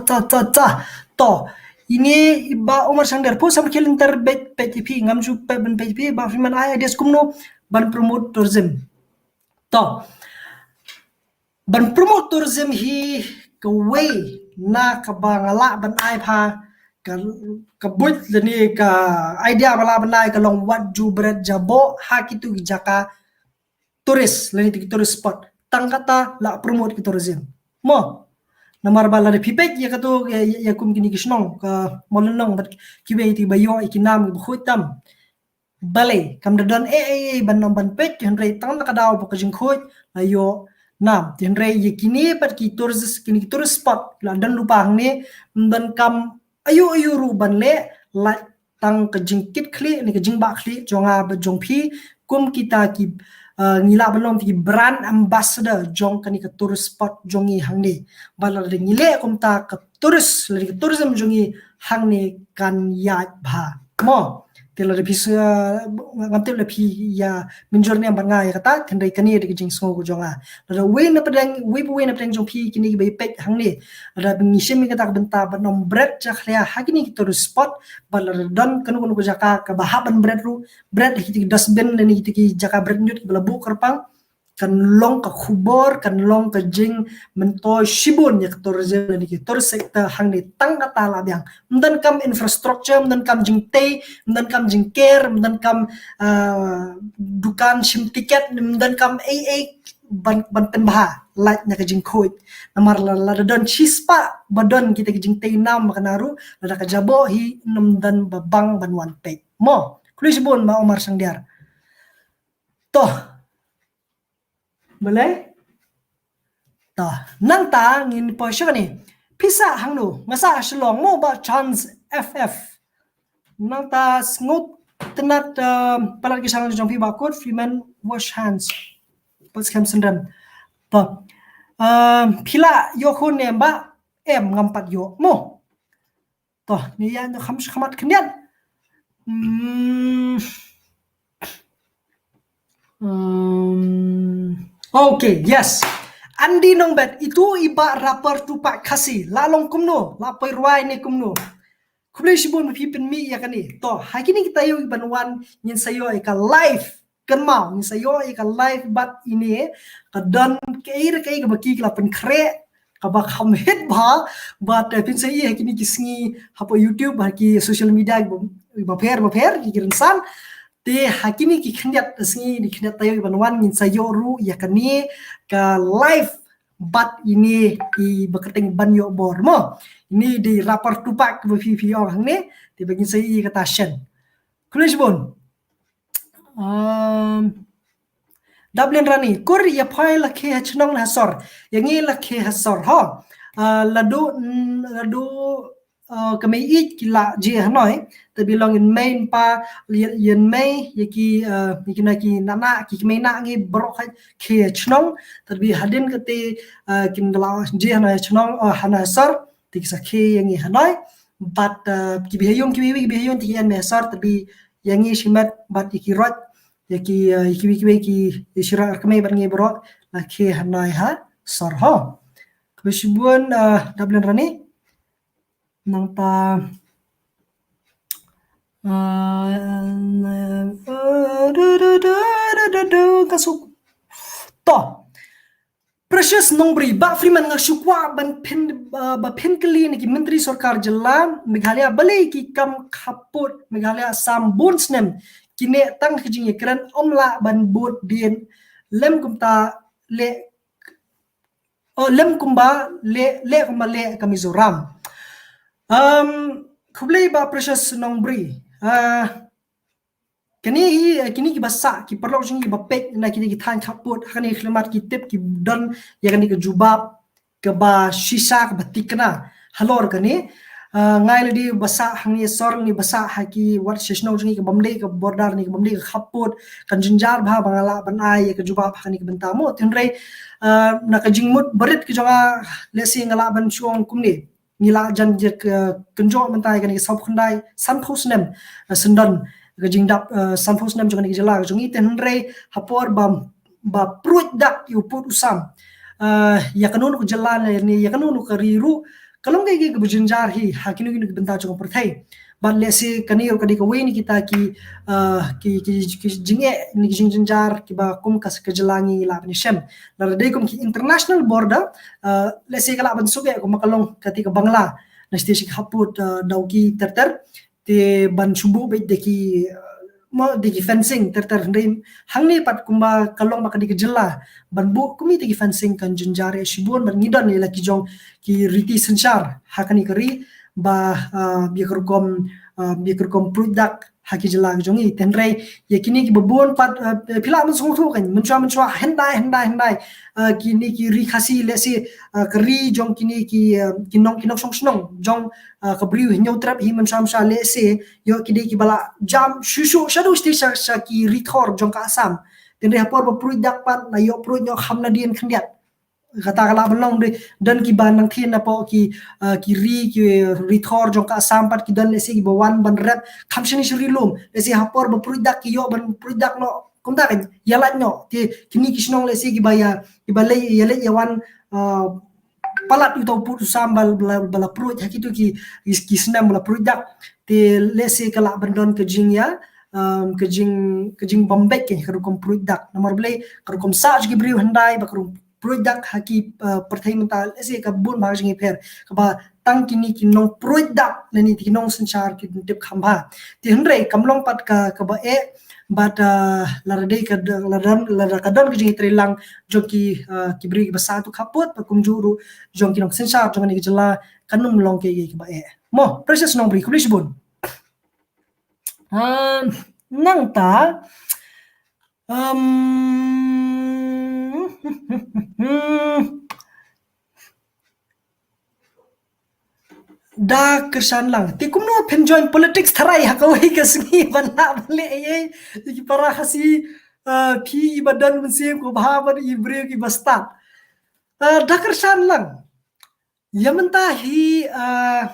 ta, ta, ta. To, ine i Bah Omar Shangder, phu samrkhie lynter beit, beit ïa phi, ngam ju peit ban peit ïa phi, Bah Freeman, ai ideas kumno ban promote tourism. To, ban promote tourism hi kawei na kaba nga lah ban ai bha, ka, ka buit lane ka idea ba lah ban ai ka long wat ju bret jaboh ha kitu ki jaka tourist, lane kitu ki tourist spot. Tang kata lah promote ki tourism mo. Namar ba lada phi peit ïa katu, ïa, ïa, ïa kum kine ki shnong ka Mawlynnong bad kiwei kiwei ba ïoh ïa ki nam kiba khuid tam. Balei, kam da don ei ei ei ban ong ban peit, hynrei tang na ka daw ba ka jingkhuid la ïoh nam. Hynrei ïa kine pat ki tourist, kine ki tourist spot la don lypa hangne, ym don kam aïu aïu ruh ban leh, lait tang ka jingkit khlieh ne ka jingbah khlieh jong nga bad jong phi, kum kita ki, uh, ngi lah ban long ki brand ambassador jong kane ka tourist spot jong ngi hangne. Bad lada ngi leh kumta, ka tourist, lane ka tourism jong ngi hangne kan ïaid bha mo. Te lada phi sa, ngam tip lada phi ïa mynjur ne em bad nga ïa kata, hynrei kane dei ka jingsngew ka jong nga. Lada wei na pdeng, wei pa wei na pdeng jong phi kine kiba ïa peit hangne, lada phi ngi shim ïa kata ka bynta ban ym bret jakhlia ha kine ki tourist spot, bad lada don kano kano ka jaka kaba hap ban bret ruh, bret ha kito ki dustbin lane kito ki jaka bret ñiut kiba la buh kyrpang, kan long ka khubor, kan long ka jingmyntoi shibun ïa ka tourism lane ki tourist sector hangne tang kata la biang. Ym donkam infrastructure, ym donkam jingtei, ym donkam jingker, ym donkam, ah, dukan shim tiket, ym donkam ei ei ban, ban pynbha lait na ka jingkhuid. Namar la, lada don shispah ba don kita ki jingtei nam ma ka na ruh, lada ka jaboh hi ym don ba bang ban wan peit. Mo, khublei shibun ma Omar Shangdiar. To. Balei? To. Nangta ngin poi sha kane. Phi sah hangno? Nga sah Shillong mo Bah Chance F F. Nangta Sngewtynnat, um, palat ki shang jong phi Bah Kut, Freeman wash hands. Pat skhem syndon. To. Um, phi la ïoh khun ne em Bah? Em, ngam pat ïoh. Mo. To, ni ïa ndu kham khmat khyndiat. Hmm. Um, okay, yes. Andy Nongbet, itu i Bah rapper Tupac Khasi. La long kumno, la poi rwai ne kumno. Khublei shibun ba phi pynmih ïa kane. To, ha kine ki taïew kiban wan ngin sa ïoh ïa ka live. Kynmaw, ngin sa ïoh ïa ka live bad ine, ka don kaei re kaei kaba ki la pynkhreh, kaba kham hit bha, bad, eh, phin sa ïohi ha kine ki sngi hapoh YouTube, ha ki social media, ba, bapher, bapher, ki, ki rynsan. Te ha kine ki khyndiat sngi, ki khyndiat taïew kiban wan, ngin sa ïoh ruh ïa kane ka live bad ine i ba kyrteng Ban Ïoh Bor mo. Ine dei rapper Tupac ba phi phi ong hangne, te ba ngin sa ïohi kata shen. Khublei shibun. Um, Dublin Rani, kur ïa phi la khie ha chnong ne ha sor. Ïa ngi la khie ha sor ho. Uh, la du, mm, la du, uh, ka mei ïeit ki la jia hanoi. Te bi long ïa mei pa, ïa, ïa mei, ïa ki, uh, ïa ki na ki na na, ki mei na ngi baroh ha khie ha chnong. Te bi hadien kata, uh, kin la jia hanoi ha chnong, uh, hanoi ha sor. Te ki sa khie ïa ngi hanoi. Bad, uh, ki bha ïa ngi, ki bha ïa ngi, ki bha ïa ngi, te ki ïa mei ha sor, te bi ïa ngi shimet bad ïa ki rot, ïa ki, uh, ïa ki, ïa ki, ïa ki, ïa ki rot kmie bad ngi baroh, la khie hanoi ha sor ho. Khublei shibun, uh, Dublin Rani. Nangta, uh, du, du, du, ka suk. To. Precious Nongbri, Bah Freeman nga shu kwah ban pyn, uh, ba pynkylli na ki myntri sorkar jylla Meghalaya balei ki kam khappud Meghalaya Assam bun snem ki neh tang ki jingïakren ym lah ban bud dien lem kumta leh, oh, lem kumba leh, leh kumba leh ka Mizoram. Um, khublei Bah Precious Nongbri. Uh, Kine hi, eh, kine kiba sah, ki paralok jong ngi kiba peit na kine ki thaiñ khappud, ha kane ka khlieh mat ki tip ki don ïa kane ka jubab kaba shisha kaba thikna halor kane. Ah, nga ïa lade ba sah hangne sor, ngi ba sah ha ki wat sha shnong jong ngi ka bym dei ka border ne ka bym dei ka khappud, kan jynjar bha ba nga lah ban ai ïa ka jubab ha kane ka bynta mo. Hynrei, ah, na ka jingmut barit ka jong nga, lehse nga lah ban shu ong kumne. Ngi la jan jia ka kynjoh mynta ïa kane ka sanphew khyndai, sanphew snem, eh, syndon ka jingdap, eh, sanphew snem jong kane ka jylla ka jong ngi, te hynrei ha por ba, ba pruid dak ïa u pud u sam, eh, ïa kano kano ka jylla ne ïa kano kano ka ri ruh ka long kaei kaei kaba jynjar hi ha kino kino ki bynta jong ka pyrthei. Bad lehse kane ruh ka dei kawei na kita ki, eh, ki, ki, ki jingeh ne ki jingjynjar kiba kum ka, ka jylla ngi lah ban ïashem. Lada dei kum ki international border, eh, lehse ka lah ban suk eh kum ka long kata ka Bangla, na shisha ki khappud, eh, Dawki ter ter, te ban shu buh beit da ki, eh, mo, da ki fencing ter ter, hynrei hangne pat kumba ka long ba ka dei ka jylla, ban buh kum ita ki fencing kan jynjar eh shibun, bad ngi don ïa la ki jong ki riti synshar ha kane ka ri ba, eh, ïa ka rukom, eh, ïa ka rukom pruid dak ha ki jylla ka jong ngi. Te hynrei ïa kine kiba bun pat, eh, phi lah ban sngewthuh kan, mynshuwa mynshuwa hyndai hyndai hyndai, eh, kine ki ri Khasi lehse, eh, ka ri jong kine ki, eh, ki nong, ki nongshong shnong jong, eh, ka Bri u Hynñiewtrep hi mynshuwa mynshuwa lehse ïoh ki dei kiba la jam shuh shuh shaduh shatei sha, sha ki ri thor jong ka Assam. Te hynrei ha por ba pruid dak pat la ïoh pruid ïoh kham nadien khyndiat. Kata ka lah ban long de, don kiba nang thin napoh ki, uh, ki ri, ki ri thor jong ka Assam pat ki don lehse kiba wan ban rep kham shane sha ri lum. Lehse ha por ba pruid dak ki ïoh ban pruid dak noh, kumta ka ïa lait noh. Te kine ki shnong lehse kiba ïa, kiba leit ïa leit ïa wan, uh, palat uta u pud u sam ba la, ba la pruid ha kito ki, ki snem ba la pruid dak. Te lehse ka lah ban don ka jingïa, um, ka jing, ka jingbym beit ka rukom pruid dak. Namar balei ka rukom sah jong ki briew hyndai bad ka rukom pruid dak ha ki, uh, pyrthei mynta lehse ka bun bha ka jingïapher. Kaba tang kine ki nongpruid dak lane ki nongsynshar ki tip kham bha. Te hynrei kam long pat ka, kaba eh bad, uh, lada dei ka, lada, lada ka don ka jingïatreilang jong ki, uh, ki briew kiba sah tu khappud bad kumjuh ruh jong ki nongsynshar jong kane ka jylla kan ym long kaei kaei kaba eh. Mo, Precious Nongri, khublei shibun. Um, nangta, um, Da Kyrshan Lang. Te kumno phin join politics tharai ha kawei ka sngi ban lah ban leh ei ei. Ki para Khasi, uh, phi iba don mynsiem kaba bha bad i briew kiba stad. Uh, Da Kyrshan Lang. Ïa mynta hi, uh,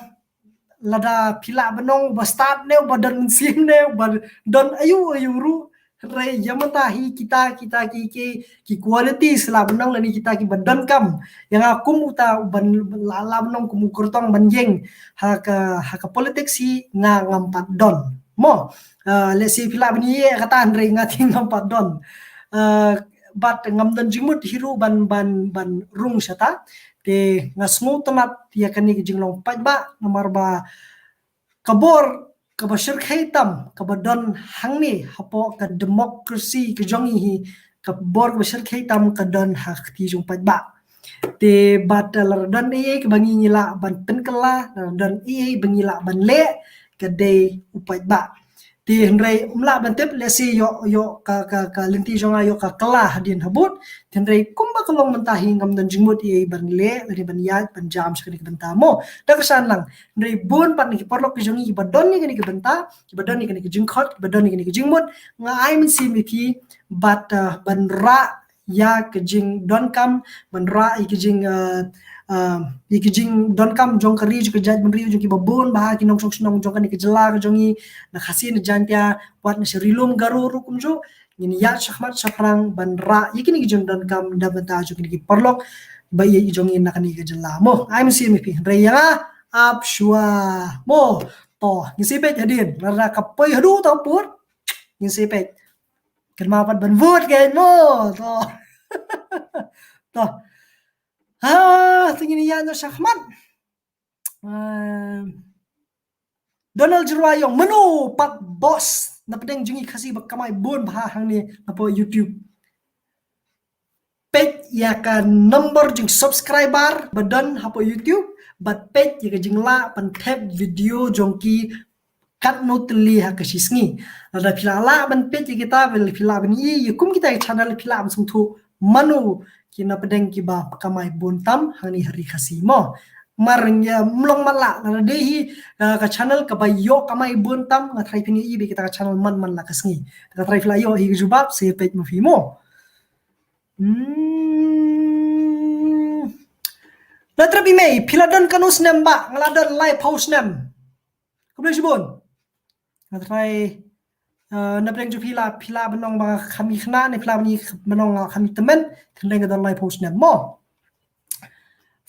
lada phi lah ban ong ba stad ne ba don mynsiem ne ba don aïu aïu ruh. Hynrei ïa mynta hi kita, kita ki, ki, ki quality sla ban ong lane kita kiba donkam. Ïa nga kum uta uban la, la ban ong kum u kyrtong ban ïeng ha ka, ha ka politics hi nga ngam pat don. Mo, uh, lehse phi lah ban ïeh kata hynrei nga te ngam pat don. Uh, bad ngam don jingmut hi ruh ban, ban, ban rung shata. Te nga sngewtynnat ïa kane ka jinglong paidbah namar ba ka bor kaba shyrkhei tam kaba don hangne hapoh ka democracy ka jong ngi hi, ka bor kaba shyrkhei tam ka don ha kti jong paidbah. Te bad lada don ei ei kaba ngi ngi lah ban pynkylla, lada don ei ei ba ngi lah ban leh, ka dei u paidbah. Te hynrei um lah ban tip lehse ïoh, ïoh ka, ka, ka lynti jong nga ïoh ka kylla hadien habud. Te hynrei kumba ka long mynta hi ngam don jingmut ei ei ban leh lane ban ïaid ban jam sha kane ka bynta mo. Da Kyrshan Lang. Hynrei bun pat na ki paralok ki jong ngi kiba don ïa kane ka bynta, kiba don ïa kane ka jingkhot, kiba don ïa kane ka jingmut, nga ai mynsiem ïa phi bad, uh, ban rah ïa ka jingdonkam, ban rah ïa ka jing, uh, uh, ïa ka jingdonkam jong ka ri jong ka jaitbynriew jong kiba bun bha ki nongshong shnong jong kane ka jylla ka jong ngi, na Khasi na Jaiñtia wat na sha Ri Lum Garo ruh kumjuh. Ngin ïaid shakhmat shaphrang ban rah ïa kine ki jingdonkam da bynta jong kine ki paralok ba ïeit jong ngi na kane ka jylla mo. Ai mynsiem ïa phi. Hynrei ïa nga ap shuwa mo. To ngin sa peit hadien lada ka poi haduh uta u pud. Ngin sa peit. Kynmaw pat ban vote kein mo. To. To. Ha, te ngin ïaid noh shakhmat. Um, Donald Jyrwa Ïong, mano pat boss na pdeng jong ngi Khasi ba kamai bun bha hangne hapoh YouTube. Peit ïa ka number jong subscriber ba don hapoh YouTube bad peit ïa ka jinglah ban thep video jong ki katno tylli ha ka shi sngi. Lada phi lah lah ban peit ïa kita, phi lah ban ïohi ïa kum kita ki channel, phi lah ban sngewthuh mano ki na pdeng kiba kamai bun tam hangne ha ri Khasi mo. Mar ïa mlong mat lah, lada dei hi, uh, ka channel kaba ïoh kamai bun tam, nga tharai phin ïohi bad kita ka channel man man la ka sngi. Nga tharai phi lah ïohi ka jubab, sa peit ma phi mo. Hmm. La Trep Imei, phi la don katno snem bah? Nga la don laiphew snem. Khublei shibun. Nga tharai, uh, na pdeng jong phi lah, phi lah ban ong ba kham ïa khynnah ne phi lah ban ïa ban ong kham ïa tymmen, thyndai nga don laiphew snem mo.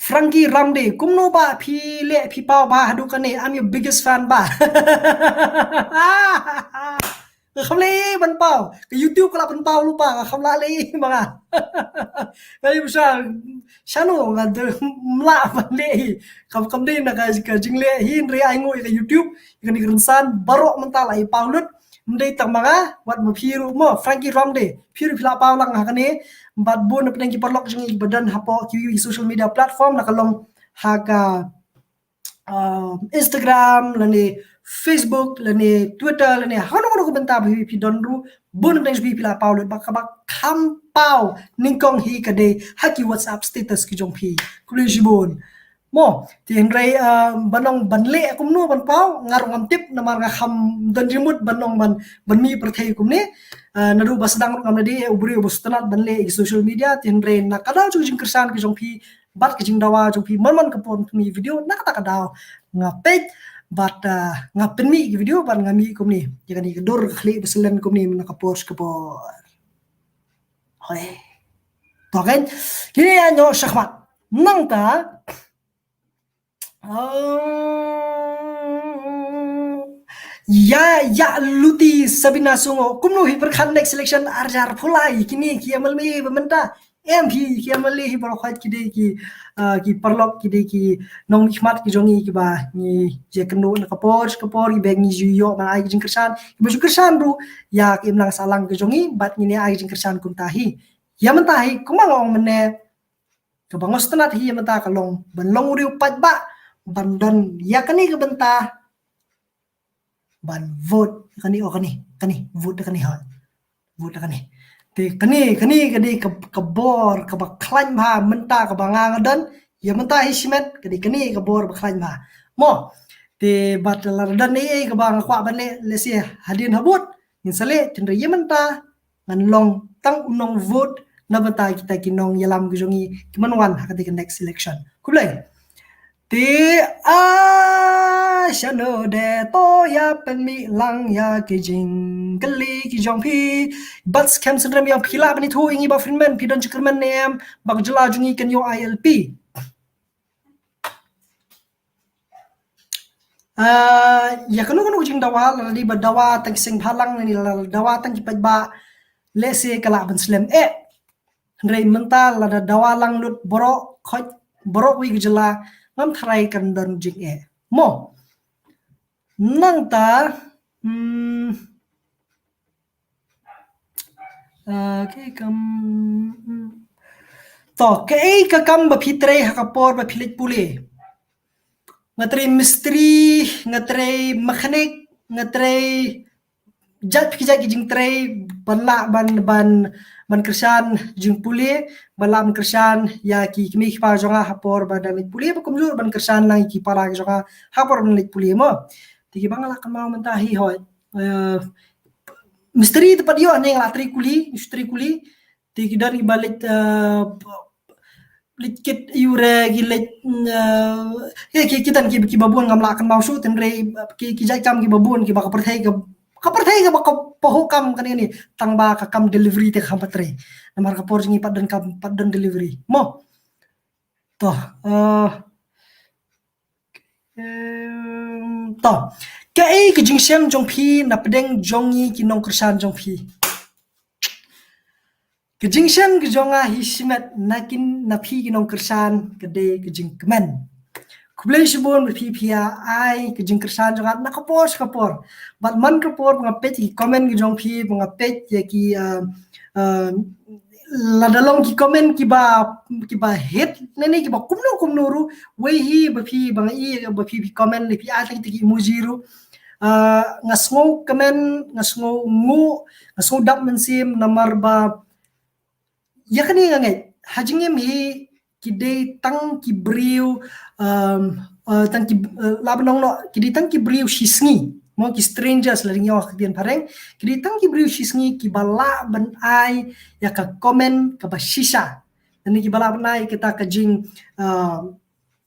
Frankie Ramde, kumno bah phi leh phi paw bha haduh kane, I'm your biggest fan bah. Nga kham leh ban paw. Ka YouTube ka la pynpaw lypa, nga kham lah leh ma nga. Nga ïa pisa shano nga dei mlah ban leh hi. Kam, kam dei na ka, ka jingleh hi, hynrei ai nguh ïa ka YouTube, ïa kane ka rynsan baroh mynta la ïa paw lut. Ym dei tang ma nga, wat ma phi ruh mo, Frankie Ramde. Phi ruh phi la paw lang ha kane. Bad bun na pdeng ki paralok jong ngi ba don hapoh ki, ki social media platform, la ka long ha ka um, Instagram lane Facebook lane Twitter lane hano hano ka bynta ba phi don ruh, bun na pdeng jong phi phi la paw lut, ba kaba kham paw nyngkong hi ka dei ha ki WhatsApp status ki jong phi. Khublei shibun. Mo, te hynrei, ah, ban ong ban leh kumno ban paw, nga ruh ngam tip namar nga kham don jingmut ban ong ban, ban mih pyrthei kumne. Ah, naduh ba sdang ruh ngam da dei u briew ba sngewtynnat ban leh ki social media, te hynrei na ka daw jong ka jingkyrshan ka jong phi bad ka jingdawa jong phi man man ka por pynmih video, na kata ka daw nga peit bad, ah, nga pynmih ki video bad nga mih kumne. Ïa kane ka dur ka khlieh ba slen kumne na ka por sha ka por. Hoi. To kan, kine ïa nyo shakhmat. Nangta, oh, ïa, ïa Luti Sabina Sungo. Kumno hi pyrkhat next election ar hajar arphew lai, kine ki M L A ba mynta. Em hi ki M L A hi baroh khoit ki dei ki, ah, ki paralok, ki dei ki nongmihkhmat ki jong ngi kiba ngi ïakynduh na ka por sha ka por, kiba ngi ju ïoh ban ai ki jingkyrshan, kiba ju kyrshan ruh ïa ka imlang sahlang ka jong ngi, bad ngin ïa ai ki jingkyrshan kumta hi. Ïa mynta hi, kumba nga ong mynne, kaba nga sngewtynnat hi ïa mynta ka long ban long u riew paidbah, ban don ïa kane ka bynta ban vote ïa kane, oh, kane, kane, vote ïa kane, ha. Vote ïa kane. Te kane, kane ka dei ka, ka bor kaba khlaiñ bha mynta kaba nga nga don ïa mynta hi shimet, ka dei kane ka bor ba khlaiñ bha. Mo, te bad lada don ei ei kaba nga kwah ban leh, lehse hadien habud ngin sa leh, te hynrei ïa mynta ngan long tang u nong vote na bynta kita ki nongïalam ki jong ngi kiban wan ha kata ka next election. Khublei. Te, ah, shano de to ïa pynmih lang ïa ki jingkylli ki jong phi. Bad skhem synrem ïa phi lah ban ïathuh ïa ngi Bah Freeman, phi don jingkyrmen ne em ba ka jylla jong ngi kan ïoh I L P. Ah, ïa kano kano ka jingdawa, lada dei ba dawa tang ki seng bhalang ne lada dawa tang ki paidbah, lehse ka lah ban slem eh. Hynrei mynta lada dawa lang lut baroh khoit, baroh kawei ka jylla, ngam tharai kan don jingeh. Mo. Nangta, hmm, ah, kaei kam, hmm. To, kaei ka kam ba phi trei ha ka por ba phi leit pule? Nga trei mistri, nga trei mechanic, nga trei jait ki jait ki jingtrei ban lah ban, ban, ban kyrshan jingpule, ban lah ban kyrshan ïa ki kmie ki kpa jong nga ha por ba dang leit pule, ba kumjuh ban kyrshan lang ïa ki para ki jong nga ha por ban leit pule mo. Te kiba nga la kynmaw mynta hi hoi. Eh, mistri te pat ïoh ne nga la trei kuli, trei kuli. Te ki don kiba leit, eh, leit kit ïu re ki leit, eh, ki, ki, ki don ki, kiba bun ngam lah kynmaw shuh, te hynrei ki, ki jait kam kiba bun kiba ka pyrthei ka, ka pyrthei kaba ka pahuh kam kane kane, tang ba ka kam delivery te ka kham pat trei. Namar ka por jong ngi pat don kam, pat don delivery. Mo. To, eh, em, to. Kaei ka jingshem jong phi na pdeng jong ngi ki nongkyrshan jong phi? Ka jingshem ka jong nga hi shimet na kin, na phi ki nongkyrshan, ka dei ka jingkmen. Khublei shibun ba phi phi ïa ai ka jingkyrshan jong nga na ka por sha ka por. Bad man ka por ba nga peit ki comment ki jong phi, ba nga peit ïa ki, uh, uh, lada long ki comment kiba, kiba hit ne ne kiba kumno kumno ruh, wei hi ba phi, ba nga i ba phi phi comment ne phi ai tang ki emoji ruh. Uh, nga sngew kmen, nga sngew nguh, nga sngew dap mynsiem namar ba ïa kane nga ngeit, ha jingim hi ki dei tang ki briew, um, uh, tang ki, uh, lah ban ong noh, ki dei tang ki briew shisngi, mo, ki strangers lada ngi ong ha ka ktien phareng, ki dei tang ki briew shisngi kiba lah ban ai ïa ka comment kaba shisha. Lane kiba lah ban ai kata ka jing, uh,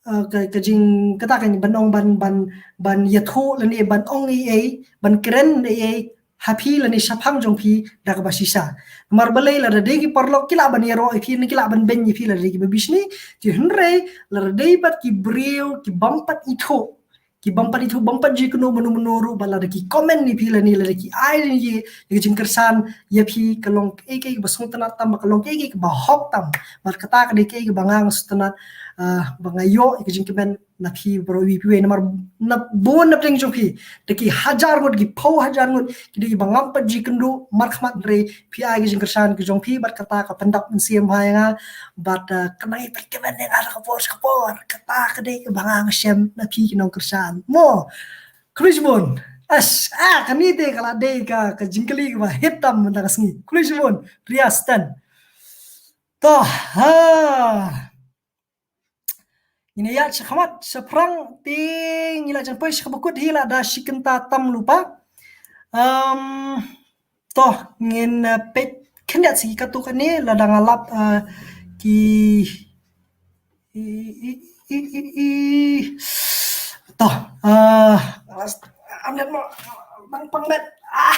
uh, ka, ka jing kata ka ban ong ban, ban, ban ïathuh lane ban ong ei ei, ban kren ei ei ha phi lane shaphang jong phi da kaba shisha. Namar balei lada dei ki paralok ki lah ban ïaroh ïa phi ne ki lah ban beiñ ïa phi lada dei kiba bishni, te hynrei lada dei pat ki briew kibym pat ithuh, kibym pat ithuh, bym pat ju kynnoh mano mano ruh, bad lada ki comment ïa phi lane lada ki ai ïa ki jingkyrshan ïa phi ka long kaei kaei kaba sngewtynnat tam, ka long kaei kaei kaba hok tam. Bad kata ka dei kaei kaba nga nga sngewtynnat, ah, ba nga ïoh ïa ka jingkmen na phi baroh iwei pa iwei namar na bun na pdeng jong phi da ki hajar ngut, ki phew hajar ngut ki dei kiba ngam pat ju kynduh markhmat hynrei phi ai ka jingkyrshan ka jong phi bad kata ka pyndap mynsiem ha ïa nga bad, ah, ka nang ïa phi kmen ïa nga da ka por sha ka por. Kata ka dei kaba nga nga shem na phi ki nongkyrshan mo. Khublei shibun. As, ah, kane te ka la dei ka, ka jingkylli kaba hit tam mynta ka sngi. Khublei shibun. Ria Stan. To, ha. Ngin ïa sha khmat sha phrang te ngi la jan poi sha kaba kut hi la da shi kynta tam lypa. Um, to ngin uh, peit khyndiat sa katto katne la da nga lap uh, ki i, i, i, i, i. To uh, am net mo bang pang net ah.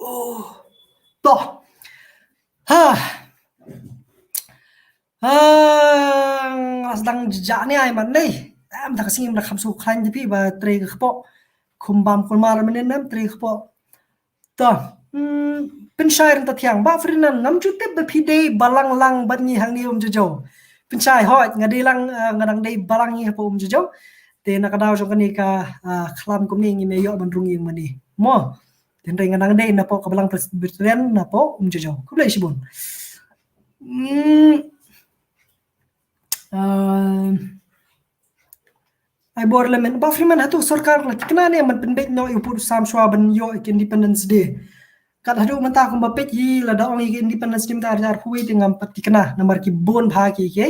Oh. To. Ha. Ah, nga sdang jajak ne ai man dei. Em da ka sngi em da kham su khlaiñ da phi ba trei ka kpoh. Khum bam kulmar mynnin em trei ka kpoh. To. Hmm, pynshai ryngkat thiang ba Ferdinand ngam ju tip ba phi dei balang lang bad ngi hangne Umjajjaw. Pynshai hoi nga dei lang ah, nga dang dei balang ngi hapoh Umjajjaw. Te na ka daw jong kane ka ah, khlam kumne ngi me ïoh ban rung ïing mane. Mo. Te hynrei nga dang dei napoh ka balang Presbyterian napoh Umjajjaw. Khublei shibun. Hmm. Um, ai bor le men ba Ferdinand hato sorkar la tikna ne man pynbeit noh ïa u pud u sam shuwa ban ïoh ïa ka Independence Day. Kat haduh mynta kumba peit hi la da ong ïa ka Independence Day mynta ar hajar arphew wei te ngam pat tikna namar ki bun bha ki ki.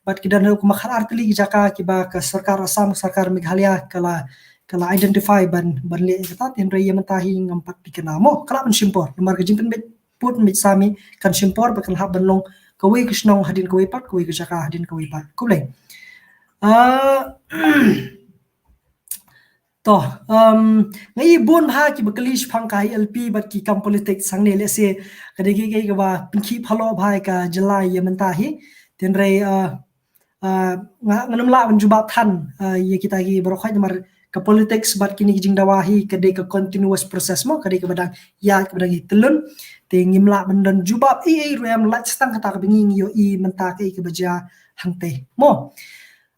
Bad ki don haduh kumba khat ar tylli ki jaka kiba ka sorkar Assam, sorkar Meghalaya ka la ka la identify ban ban leh kata te hynrei ïa mynta hi ngam pat tikna mo ka la ban shim por namar ka jingpynbeit pud pynbeit sam hi kan shim por ba kan hap ban long kawei ka shnong hadien kawei pat, kawei ka jaka hadien kawei pat. Khublei. Ah, to, um, nga i bun bha kiba kylli shaphang ka I L P bad ki kam politics hangne lehse ka dei kiei kiei kaba pynkhih phalok bha ïa ka jylla ïa mynta hi. Te hynrei uh, uh, nga ngam lah ban jubab than uh, ïa kita ki baroh khoit namar ka politics bad kine ki jingdawa hi ka dei ka continuous process mo, ka dei kaba dang ïaid kaba dang ïaid tylli. Te ngim lah ban don jubab ei ei ruh em, lait tang kata kaba ngi ngi ïohi mynta kaei kaba jia hangtei mo.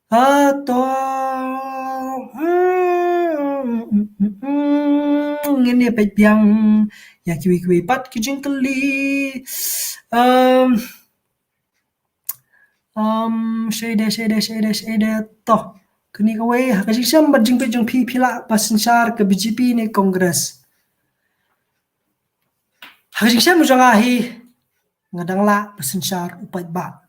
Ah, to ngin ïa peit biang ïa kiwei kiwei pat ki jingkylli. Um, um, shade shade shade shade to kane kawei ha ka jingshem bad jingpeit jong phi phi lah ba synshar ka B J P ne Congress. Ha ka jingshem jong nga hi nga dang lah ba synshar u paidbah.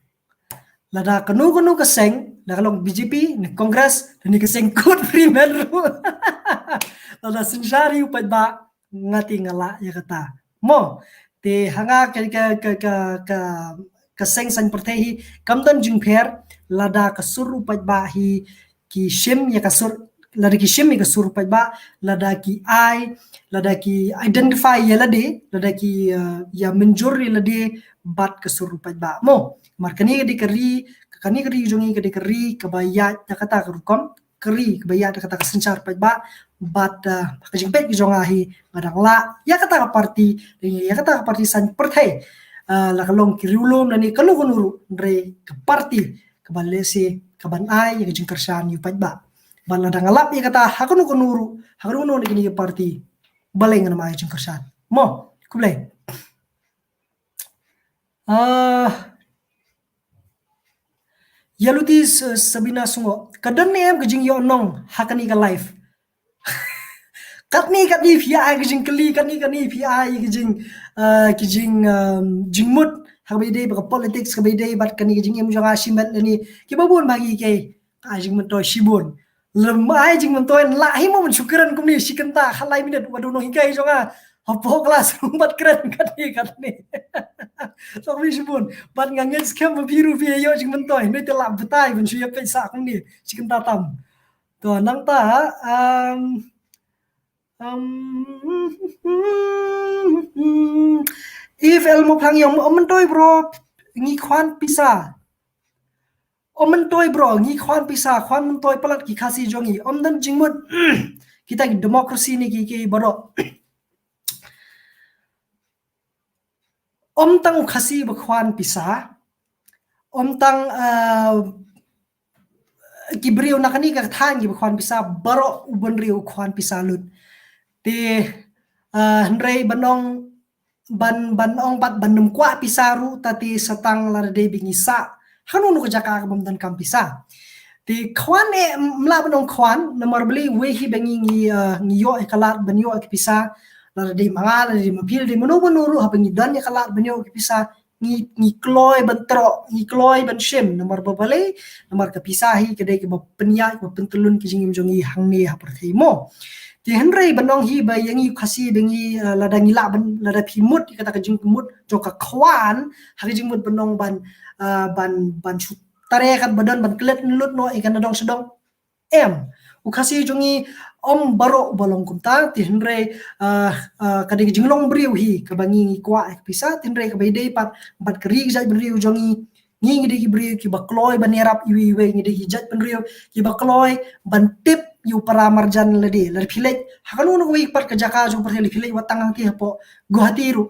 Lada kano kano ka seng, lada ka long B J P ne Congress ne ka seng kut Ferdinand ruh. Lada synshar ïa u paidbah nga te nga lah ïa kata. Mo, te ha nga ka ka ka ka ka, ka seng saiñ pyrthei hi kam don jingpher lada ka sur u paidbah hi ki shim ïa ka sur, lada ki shim ïa ka sur u paidbah, lada ki ai, lada ki identify ïa lade, lada ki uh, ïa mynjur ïa lade bad ka sur u paidbah. Mo, mar kane ka dei ka ri, kane ka ri jong ngi ka dei ka ri kaba ïaid da kata ka rukom, ka ri kaba ïaid da kata ka synshar paidbah bad uh, ka jingpeit ka jong nga hi nga dang lah ïa kata ka parti, ïa kata ka parti saiñ pyrthei. Uh, la ka long ki riewlum lane kano kano ruh, hynrei ka parti kaba lehse kaban ai ïa ka jingkyrshan ïa u paidbah. Bad lada nga lap ïa kata ha kano kano ruh, ha kano kano na kine ki parti, balei ngan ai jingkyrshan. Mo, khublei. Ah, ïa luti Sabina Sungo, ka don ne em ka jingïohnong ha kane ka live? Katne katne phi ai ka jingkylli, katne katne phi ai ka jing uh, ki jing um, jingmut ha kaba ïadei bad ka politics, kaba ïadei bad kane ka jingim jong nga shimet lane kiba bun bha ki, ka ai jingmyntoi shibun. Lem ai jingmyntoi la hi mo ban shu kren kumne shi kynta khatlai minit, wa don nonghikai jong nga hapoh classroom bad kren katne katne. Sok mi shibun bad nga ngeit skhem ba phi ruh phi ïoh jingmyntoi, hynrei te lah batai ban shu ïa peit sa kumne shi kynta tam. To nangta um, um, If El Moplang ïong, ym myntoi bro, ngi khwan pisa. Ym myntoi bro, ngi khwan pisa, khwan myntoi palat ki Khasi jong ngi. Ym don jingmut. Kita ki democracy ne ki ki baroh. Ym tang u Khasi ba khwan pisa. Ym tang uh, ki briew na kane ka thaiñ kiba khwan pisa, baroh u bynriew u khwan pisa lut. Te uh, hynrei ban ong ban ban ong pat ban ym kwah pisa ruh, ta te sa tang lada dei ba ngi sah ha kano kano ka jaka kaba ym don kam pisa. Te khwan eh, ym lah ban ong khwan namar balei, wei hi ba ngi ngi uh, ngi ïoh ïa ka lad ban ïoh ïa ka pisa, lada dei ma nga, lada dei ma phi, lada dei mano mano ruh, haba ngi don ïa ka lad ban ïoh ïa ka pisa, ngi, ngi kloi ban troh, ngi kloi ban shim, namar ba balei, namar ka pisa hi ka dei kaba pynïaid, kaba pyntyllun ki jingim jong ngi hangne ha pyrthei mo. Te hynrei ban ong hi ba ïa ngi Khasi ba ngi, eh, lada ngi lah ban, lada phi mut ïa kata ka jingmut jong ka khwan, ha ka jingmut ban ong ban, eh, ban, ban shu tare kat ba don ban klet lut noh ïa ka nadong shadong. Em, u Khasi jong ngi ym baroh uba long kumta, te hynrei, ah, ah, ka dei ka jinglong briew hi kaba ngi, ngi kwah ïa ka pisa, te hynrei kaba ïadei pat bad ka ri ka jaitbynriew jong ngi, ngi, ngi dei ki briew kiba kloi ban ïarap iwei iwei, ngi dei ki jaitbynriew kiba kloi ban tip ïa u para marjan lade. Lada phi leit ha kano kano kawei pat ka jaka jong pyrthei, lada phi leit wat tang hangtei hapoh Guwahati ruh,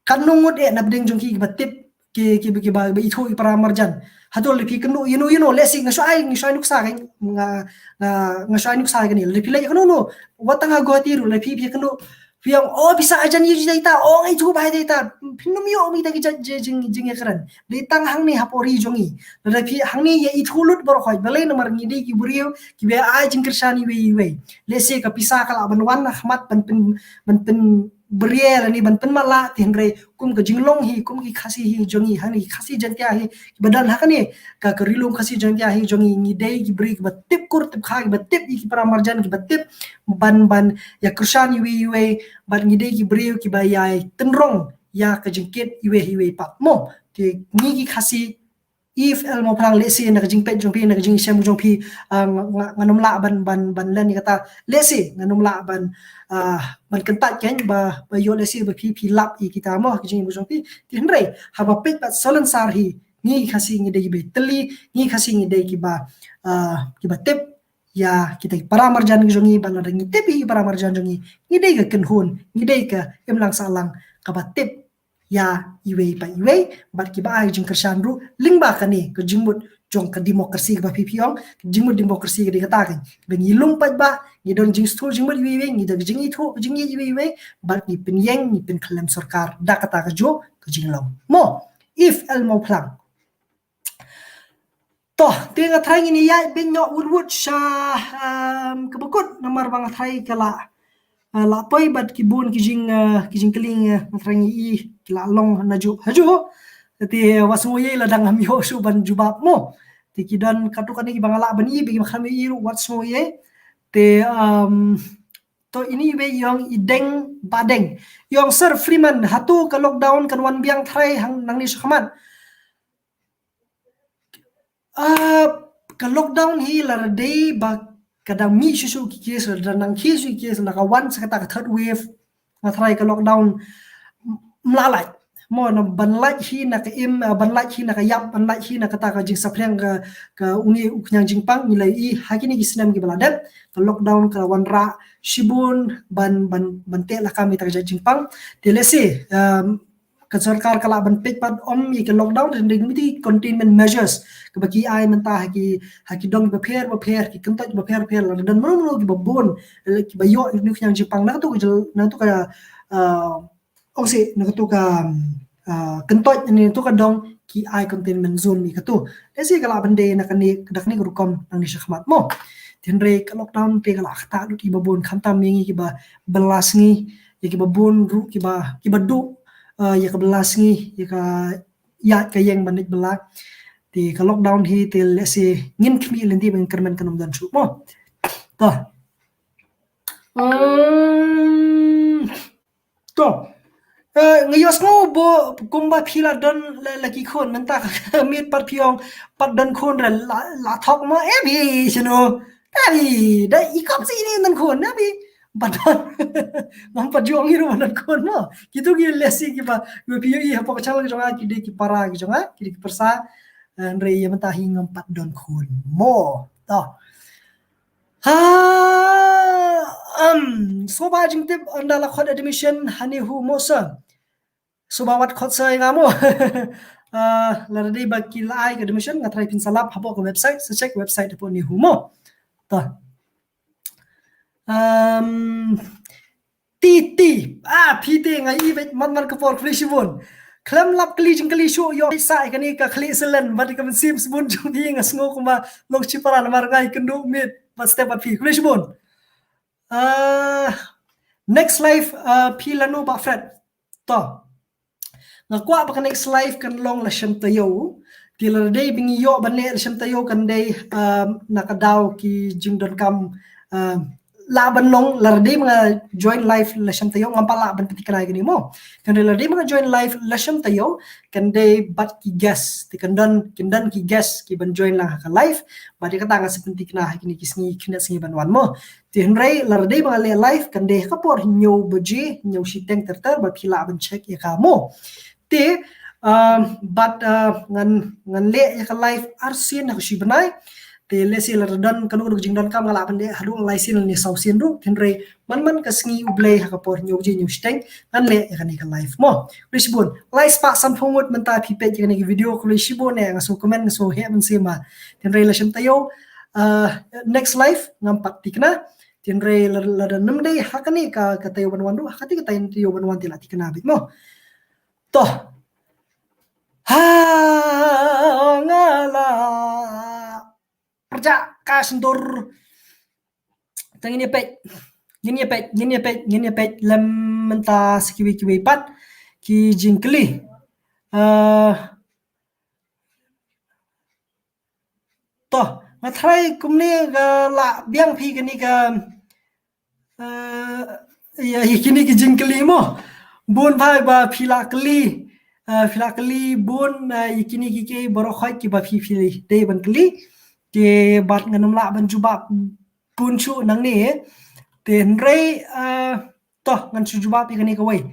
katno ngut eh na pdeng jong ki kiba tip, ki, ki, kiba, ba ithuh ïa u para marjan. Hato lada phi kynduh, you know, you know, lehse nga shuwa ai, nga shuwa ai nuksa kane, nga, nga, nga shuwa ai nuksa kane. Lada phi leit kano kano, wat tang ha Guwahati ruh, lada phi, phi kynduh, phi ong, "Oh, pisa ajan ïa ita, oh, nga ithuh bha ïa ita." Phin ym ïoh mih ïa ki jait jing, jing, jingïakren. Dei tang hangne hapoh ri jong ngi. Lada phi hangne ïa ithuh lut baroh khoit, balei, namar ngi dei ki briew kiba ai jingkyrshan iwei iwei. Lehse ka pisa ka lah ban wan ha khmat ban pyn, ban pyn bria lane ban pynmatlah, te hynrei kum ka jinglong hi, kum ki Khasi hi jong ngi, hangne ki Khasi Jaiñtia hi, kiba don ha kane ka, ka Ri Lum Khasi Jaiñtia hi jong ngi, ngi dei ki briew kiba tip kur tip kha, kiba tip ïa ki para marjan, kiba tip ban, ban ïakyrshan iwei iwei, bad ngi dei ki briew kiba ïai tynrong ïa ka jingkit iwei iwei pat mo. Te ngi ki Khasi, Eve L Mawphlang, lehse na ka jingpeit jong phi, na ka jingshem jong phi, ah, nga, nga, ngan ym lah ban, ban, ban len ïa kata. Lehse ngan ym lah ban, ah, ban kyntait keiñ ba, ba ïoh lehse ba phi, phi lap ïa kita mo ha ka jingim jong phi. Te hynrei haba peit pat salonsar hi, ngi Khasi ngi dei kiba ïatylli, ngi Khasi ngi dei kiba, ah, kiba tip ïa kita ki para marjan ki jong ngi, bad lada ngi tip ïa ki para marjan jong ngi, ngi dei ka kynhun, ngi dei ka imlang sahlang kaba tip ïa iwei pa iwei, bad kiba ai jingkyrshan ruh lyngba kane ka jingmut jong ka democracy kaba phi phi ong. Ka jingmut democracy ka dei kata keiñ, ba ngi lum paidbah, ngi don jingsngewthuh jingmut iwei iwei, ngi don jingithuh jingïeit iwei iwei, bad ngi pynïeng, ngi pynkhlem sorkar da kata kajuh ka jinglong mo. Eve L Mawphlang. To, te nga tharai ngin ïaid beit noh wut wut sha, um, kaba kut, namar ba nga tharai ka la, uh, la poi bad ki bun ki jing, uh, ki jingkylli, uh, nga tharai ngi i ki la long najuh hajuh. Te wat sngew ïa la dang ngam ïoh shuh ban jubab mo. Te ki don katto katne kiba nga lah ban i, ba kiba khlem i ruh wat sngew ïa. Te, um, to ini iwei i ong i Deng Badeng. I ong Sir Freeman, hato ka lockdown kan wan biang tharai hang nangne shakhmat? Ah, ka lockdown hi lada dei ba ka dang mih shuh shuh ki case, lada nang khie shuh ki case, lada ka wan sa kata ka third wave, nga tharai ka lockdown ym lah lait mo. Na ban lait hi na ka im, ah, ban lait hi na ka ïap, ban lait hi na kata ka jingsaphriang ka, ka une u khñiang jingpang, ngi la i ha kine ki snem kiba la dep, ka lockdown ka la wanrah shibun ban, ban, ban teh lakam ïa kata ka jait jingpang. Te lehse, um, ka sorkar ka lah ban peit pat ym ïa ka lockdown, te dei mih ki containment measures kaba ki ai mynta ha ki, ha ki dong bapher bapher, ki kyntoit bapher bapher, lada don mano mano kiba bun, eh, kiba ïoh ïa une u khñiang jingpang na kato ka jyl-, na kato ka, ah, ong sih, na kato ka, ah, kyntoit, na kato ka dong, ki ai containment zone ïa kato. Lehse ka lah ban dei na kane, da kane ka rukom nangne shakhmat mo. Te hynrei ka lockdown te ka lah ktah lut ïa kiba bun, khamtam ïa ngi kiba bylla sngi, ïa kiba bun ruh kiba, kiba duh, ah, ïa ka bylla sngi, ïa ka ïaid ka ïeng ban leit bylla. Te ka lockdown hi te lehse ngin khmih lynti ban kyrmen kan ym don shuh mo. To. Um, to. Eh, nga ïohsngew ba kumba phi la don la, la ki khun, mynta ka miet pat phi ong pat don khun re la, la thok mo, eh, bi, you know. Tapi da i kop si ini don khun, da bi. Ba don. Ngam pat ju ong ïa ruh ba don khun mo. Kito ki lehse kiba, kiba phi ïohi hapoh ka channel ki jong nga, ki dei ki para ki jong nga, ki dei ki pyrsa. Eh, hynrei ïa mynta hi ngam pat don khun mo. To. Ha, um, sngewbha jingtip ynda la khot admission ha NEHU mo sir. Sngewbha wat khot sir ïa nga mo. Ah, lada dei ba ki la ai ka admission nga tharai phin sa lap hapoh ka website, sa check website hapoh NEHU mo. To. Um, Titi, ah, Phi te nga i beit man man ka por, khublei shibun. Khlem lap kylli jingkylli shuh, ïoh sa ïa kane ka khlieh salen bad ka mynsiem sbun jong phi, nga sngew kumba long shipara namar nga ïakynduh miet bad step bad phi. Khublei shibun. Ah, next live, ah, phi lano Bah Fred? To. Nga kwah ba ka next live kan long la shem taïew. Te lada dei ba ngi ïoh ban leh la shem taïew kan dei, um, na ka daw ki jingdonkam, um, lah ban long, lada dei ba nga join live la shem taïew ngam pat lah ban pynthikna ïa kane mo. Kan dei lada dei ba nga join live la shem taïew kan dei bad ki guest. Te kan don, kin don ki guest ki ban join lang ha ka live. Bad ïa kata nga sa pynthikna ha kine ki sngi, khyndiat sngi ban wan mo. Te hynrei lada dei ba nga leh live kan dei ha ka por hynñiew baje, hynñiew shiteng ter ter ba phi lah ban check ïa ka mo. Te, um, bad, uh, ngan, ngan leh ïa ka live arsien ha ka shi bnai. Te lehse lada don kano kano ka jingdonkam nga lah ban leh haduh lai sien lane saw sien ruh. Te hynrei man man ka sngi U Blei ha ka por hynñiew baje, hynñiew shiteng ngan leh ïa kane ka live mo. Khublei shibun. Lai spah sanphew ngut mynta phi peit ïa kane ka video, khublei shibun eh, nga sngewkmen, nga sngewheh mynsiem. Te hynrei la shem taïew, uh, next live ngam pat thikna. Te hynrei la, lada nym dei ha kane ka, ka taïew ban wan ruh, ha kata ka taïew ban wan te la thikna beit mo. To. Ha, nga la pyrshah ka sngewthuh. Te ngin ïa peit, ngin ïa peit, ngin ïa peit, ngin ïa peit lem mynta sa kiwei kiwei pat ki jingkylli. Uh, To, nga tharai kumne ka la biang phi kane ka, eh, ïa, ïa kine ki jingkylli mo. Bun bha ba phi la kylli, eh, phi la kylli bun, eh, ïa kine ki, ki baroh khoit kiba phi, phi dei ban kylli. Te bad ngan ym lah ban jubab bun shuh nangne. Te hynrei, eh, to ngan shu jubab ïa kane kawei.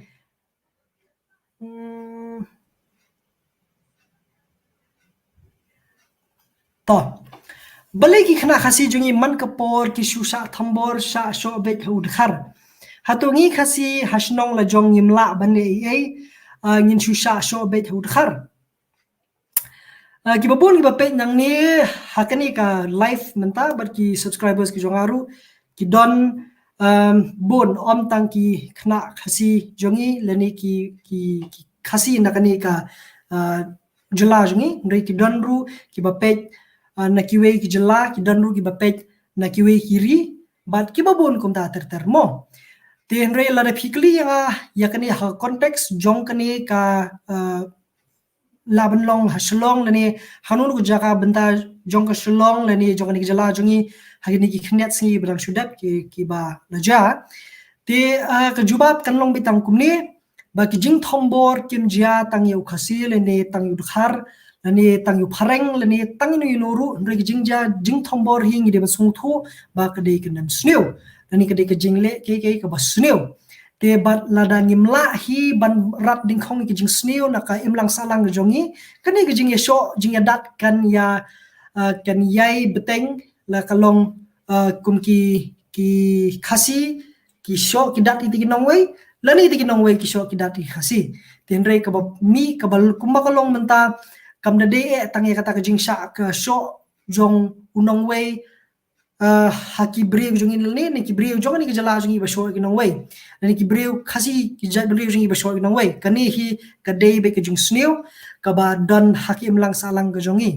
Hmm. To. Balei ki khynnah Khasi jong ngi man ka por ki shu shah thombor, shah shoh beit ha u dkhar? Hato ngi Khasi ha shnong la jong ngim lah ban leh ei ei, ah, ngin shu shah shoh beit ha u dkhar. Ah, kiba bun kiba peit nangne ha kane ka live mynta bad ki subscribers ki jong nga ruh ki don, um, bun, ym tang ki khynnah Khasi jong ngi lane ki, ki, ki Khasi na kane ka, ah, jylla jong ngi, hynrei ki don ruh kiba peit, ah, na kiwei ki jylla, ki don ruh kiba peit na kiwei ki ri, bad kiba bun kumta ter ter mo. Te hynrei lada phi kylli ïa nga ïa kane ha context jong kane ka, ah, lah ban long ha Shillong lane hano hano ka jaka bynta jong ka Shillong lane jong kane ka jylla jong ngi ha kine ki khyndiat sngi ba dang shu dep ki, kiba la jia. Te, ah, ka jubab kan long beit tang kumne, ba ki jingthombor kim jia tang ïa u Khasi lane tang ïa u dkhar lane tang ïa u phareng lane tang ïa u ruh, hynrei ki jingjia jingthombor hi ngi dei ban sngewthuh ba ka dei ka jingsniew lane ka dei ka jingleh kiei kiei kaba sniew. Te bad lada ngim lah hi ban rat dyngkhong ïa ka jingsniew na ka imlang sahlang ka jong ngi, kane ka jingïashoh jingïadat kan ïa, ah, kan ïai bteng la ka long, ah, kum ki, ki Khasi ki shoh ki dat ïa ki nongwei, lane ïa ki nongwei ki shoh ki dat ïa ki Khasi. Te hynrei kaba mih kaba kumba ka long mynta kam da dei eh tang ïa kata ka jingshah ka shoh jong u nongwei, ah, ha ki briew jong ngi lane, ne ki briew jong ngi ka jylla jong ngi ba shoh ki nongwei. Lane ki briew Khasi ki jaitbynriew jong ngi ba shoh ki nongwei. Kane hi ka dei beit ka jingsniew kaba don ha ki imlang sahlang ka jong ngi.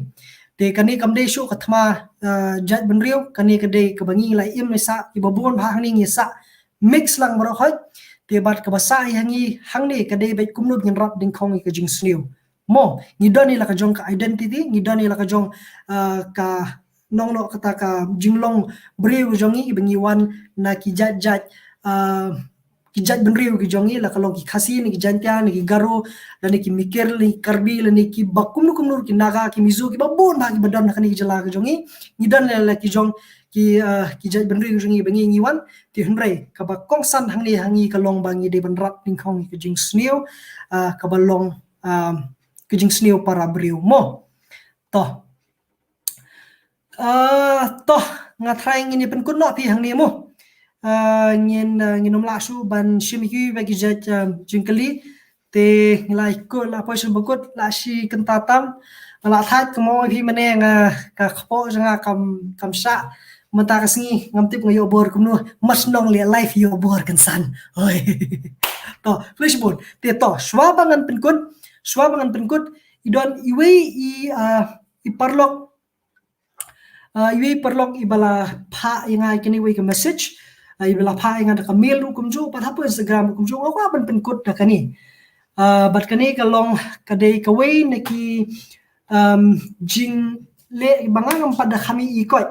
Te kane kam dei shuh ka thma, ah, jaitbynriew, kane ka dei kaba ngi la im ngi sah, kiba bun bha hangne ngi sah mix lang baroh hoi. Te bad kaba sah ïa ngi hangne ka dei beit kumno ngin rat dyngkhong ïa ka jingsniew. Mo, ngi don ïa la ka jong ka identity, ngi don ïa la ka jong, ah, ka nongno kata ka jinglong briew jong ngi ba ngi wan na ki jait jait, ah, ki jaitbynriew ki jong ngi, la ka long ki Khasi ne ki Jaintia ne ki Garo lane ki Mikir lane ki Karbi lane kiba kumno kumno ki Naga ki Mizo kiba bun bha kiba don ha kane ka jylla ka jong ngi. Ngi don la, la ki jong ki, ah, ki jaitbynriew jong ngi ba ngi ngi wan. Te hynrei kaba kongsan hangne ha ngi ka long ba ngi dei ban rat dyngkhong ïa ka jingsniew, ah, kaba long, ah, ka jingsniew para briew mo. To. Ah, to, nga tharai ngin ïa pynkut noh phi hangne mo. Ah, ngin, ah, ngin ym lah shuh ban shim ïa kiwei ki jait, ah, jingkylli. Te ngi la kut la poi shu ba kut la shi kynta tam. Nga la thait ka mo phi mane nga ka kpoh jong nga kam, kam shah. Mynta ka sngi ngam tip nga ïoh bor kumno, mat shnong leh live ïoh bor kynsan. Hoi. To, khublei shibun. Te to, shuwa ba ngan pynkut, shuwa ba ngan pynkut, i don iwei i, ah, i paralok, ah, iwei i paralok iba la phah ïa nga kane iwei ka message, ah, iba la phah ïa nga da ka mail ruh kumjuh, pat hapoh Instagram ruh kumjuh, nga kwah ban pynkut da kane. Ah, bad kane ka long ka dei kawei na ki, um, jingleh ba nga ngam pat da kham ïohi koit.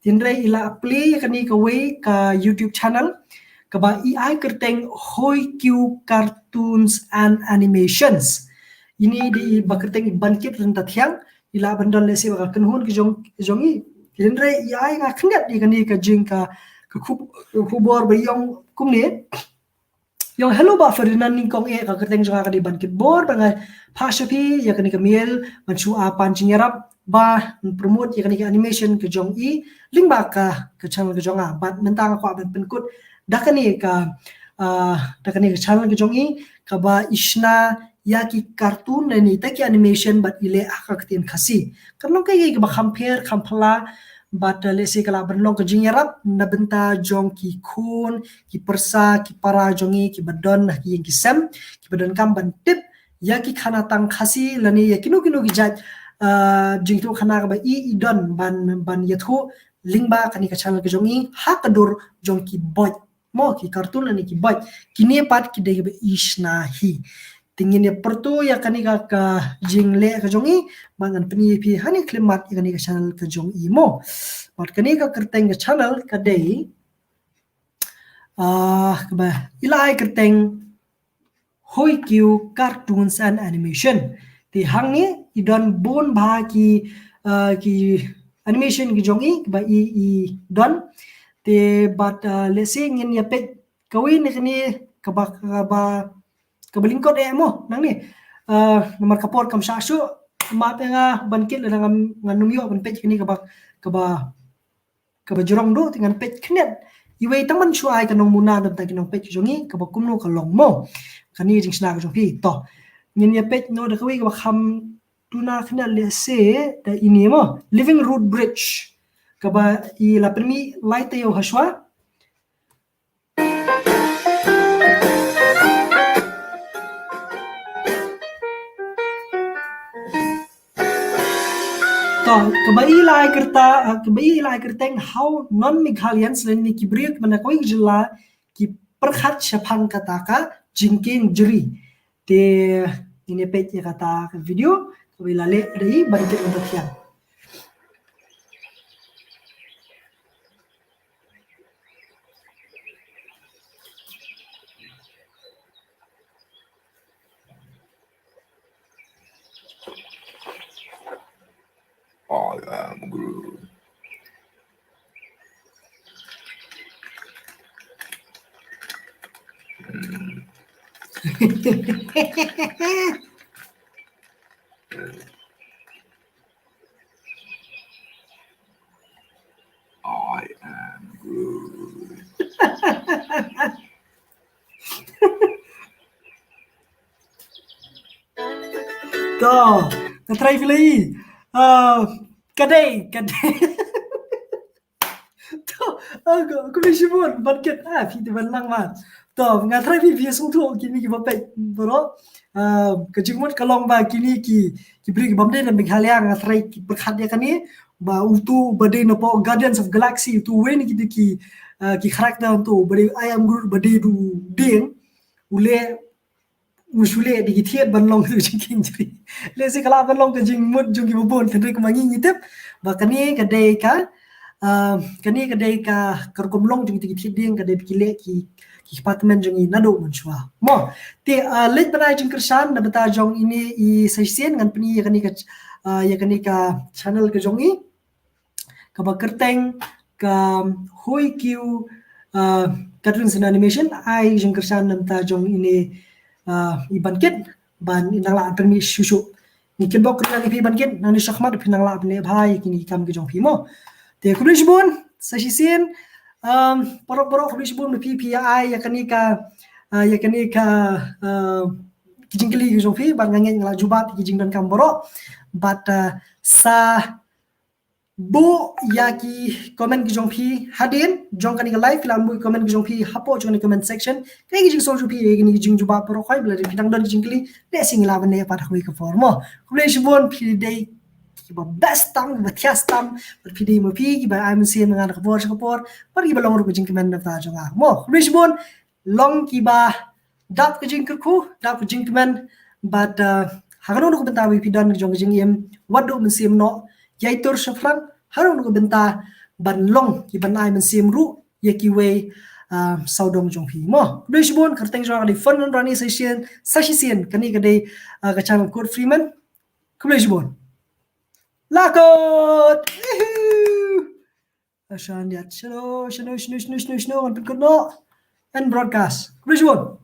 Hynrei i la plie kane kawei ka YouTube channel kaba i ai kyrteng Hoi Kiew Cartoons and Animations. Ine i dei ba kyrteng i Bankit Ryntathiang, i la ban don lehse ba ka kynhun ka jong, jong i. Hynrei i ai nga khyndiat ïa kane ka jing ka, ka khub-, khubor ba ïong kumne. Ïong hello Bah Ferdinand Nyngkong, eh, ka kyrteng jong nga ka dei Bankit Bor, ba nga phah sha phi ïa kane ka mail ban shu ai pan jingïarap ba promote ïa kane ka animation ka jong i lyngba ka, ka channel ka jong nga. Bad mynta nga kwah ban pynkut da kane ka, ah, da kane ka channel ka jong i kaba i shna ïa ki cartoon lane ïa ki animation bad i leh ha ka ktien Khasi. Kan long kaei kaei kaba kham pher kham phylla, bad, uh, lehse ka lah ban long ka jingïarap na bynta jong ki khun, ki pyrsa, ki para jong i kiba don ha ki ïing ki sem, kiba donkam ban tip ïa ki khana tang Khasi lane ïa kino kino ki jait, uh, jingïathuh khana kaba i, i don ban, ban ïathuh lyngba kane ka channel ka jong i ha ka dur jong ki boit. Mo, ki cartoon lane ki boit. Kine pat ki dei kaba i shna hi. Te ngin ïa pyrto ïa kane ka, ka jingleh ka jong i, ba ngan pyni ïa phi hangne khlem mat ïa kane ka channel ka jong i mo. Bad kane ka kyrteng ka channel ka dei, ah, kaba i la ai kyrteng Hoi Kiew Cartoons and Animation. Te hangne i don bun bha ki, ah, ki animation ki jong i, kaba i, i don. Te bad, ah, lehse ngin ïa peit kawei na kane kaba, kaba, kaba lyngkot eh mo, nangne. Ah, namar ka por kam shah shuh, map ïa nga Bankit lada ngam, ngan nym ïoh ban peit kane kaba, kaba, kaba jrong duh, te ngan peit khyndiat. Iwei tang ban shu ai ka nongmuna na bynta ki nongpeit ki jong i, kaba kumno ka long mo. Kane jingshna ka jong phi, to. Ngin ïa peit noh da kawei kaba kham duna khyndiat lehse, da ine mo. Living Root Bridge. Kaba i la pynmih lai taïew hashwa. To, kaba i la ai kyrta, eh, kaba i la ai kyrteng How Non-Meghalayan, lane ki briew kiba na kawei ka jylla ki pyrkhat shaphang kata ka jingkieng jri. Te ngin ïa peit ïa kata ka video kaba i la leh da i Bankit Ryntathiang. I am Groot. Hmm. I am Groot. To, nga try phi la i. Ah, ka dei, ka dei. To, ah, ko, ko phi shibun, Bankit, ah, phi te ban lang ma. To, nga try phi, phi sngewthuh kine kiba peit baroh. Ah, ka jingmut ka long ba kine ki, ki briew ki bym dei na Meghalaya, nga try ki pyrkhat ïa kane, ba uto uba dei na poh Guardians of Galaxy, uto uwei na kito ki, ah, ki character uto uba dei I am Groot, uba dei u dieng, u leh, u shu leh da ki thied ban long ka jingkieng jri. Lehse ka lah ban long ka jingmut jong kiba bun, hynrei kumba ngi, ngi tip ba kane ka dei ka, ah, kane ka dei ka, ka rukom long jong kito ki thied dieng, ka dei ba ki leh ki, ki kpa tymmen jong ngi naduh mynshuwa. Mo, te, ah, leit ban ai jingkyrshan na bynta jong ine i sa shisien, ngan pyni ïa kane ka, ah, ïa kane ka channel ka jong i. Kaba kyrteng ka Hoi Kiew, ah, Cartoons and Animation, ai jingkyrshan na bynta jong ine, ah, i Bankit, ban i nang lah pynmih shuh shuh. Ngi kynbok kyrpang ïa phi Bankit, nangne shakhmat phi nang lah pynleh bha ïa kine ki kam ki jong phi mo. Te khublei shibun, sa shisien, um, baroh baroh khublei shibun ba phi, phi ïa ai ïa kane ka, ah, ïa kane ka, ah, ki jingkylli ki jong phi, bad nga ngeit nga la jubab ki jingdonkam baroh. Bad, ah, sa buh ïa ki comment ki jong phi hadien jong kane ka live, phi lah buh comment ki jong phi hapoh jong kane comment section. Kaei ka jingsngew jong phi ïa kine ki jingjubab baroh, hooid ba lada phi dang don ki jingkylli, lehse ngi lah ban leh pat ha kawei ka por mo. Khublei shibun, phi dei kiba best tam, kiba thiah tam, bad phi dei ma phi kiba ai mynsiem ïa nga na ka por sha ka por, bad kiba long ruh ka jingkmen na bynta jong nga mo. Khublei shibun, long kiba dap ka jingkyrkhu, dap ka jingkmen, bad, uh, ha kano kano ka bynta ba phi don ka jong ka jingim, wat duh mynsiem noh, ïai tur shaphrang, ha kano kano ka bynta ban long, ki ban ai mynsiem ruh, ïa kiwei, uh, sawdong jong phi. Mo, khublei shibun, kyrteng jong nga ka dei Fernando Rani Session, Session, kane ka dei, uh, ka channel Kurt Freeman. Khublei shibun. Lakot! Ihu! Ashan diat. Shano, shano, shano, shano, shano, shano, ngan pynkut noh. End broadcast. Khublei shibun.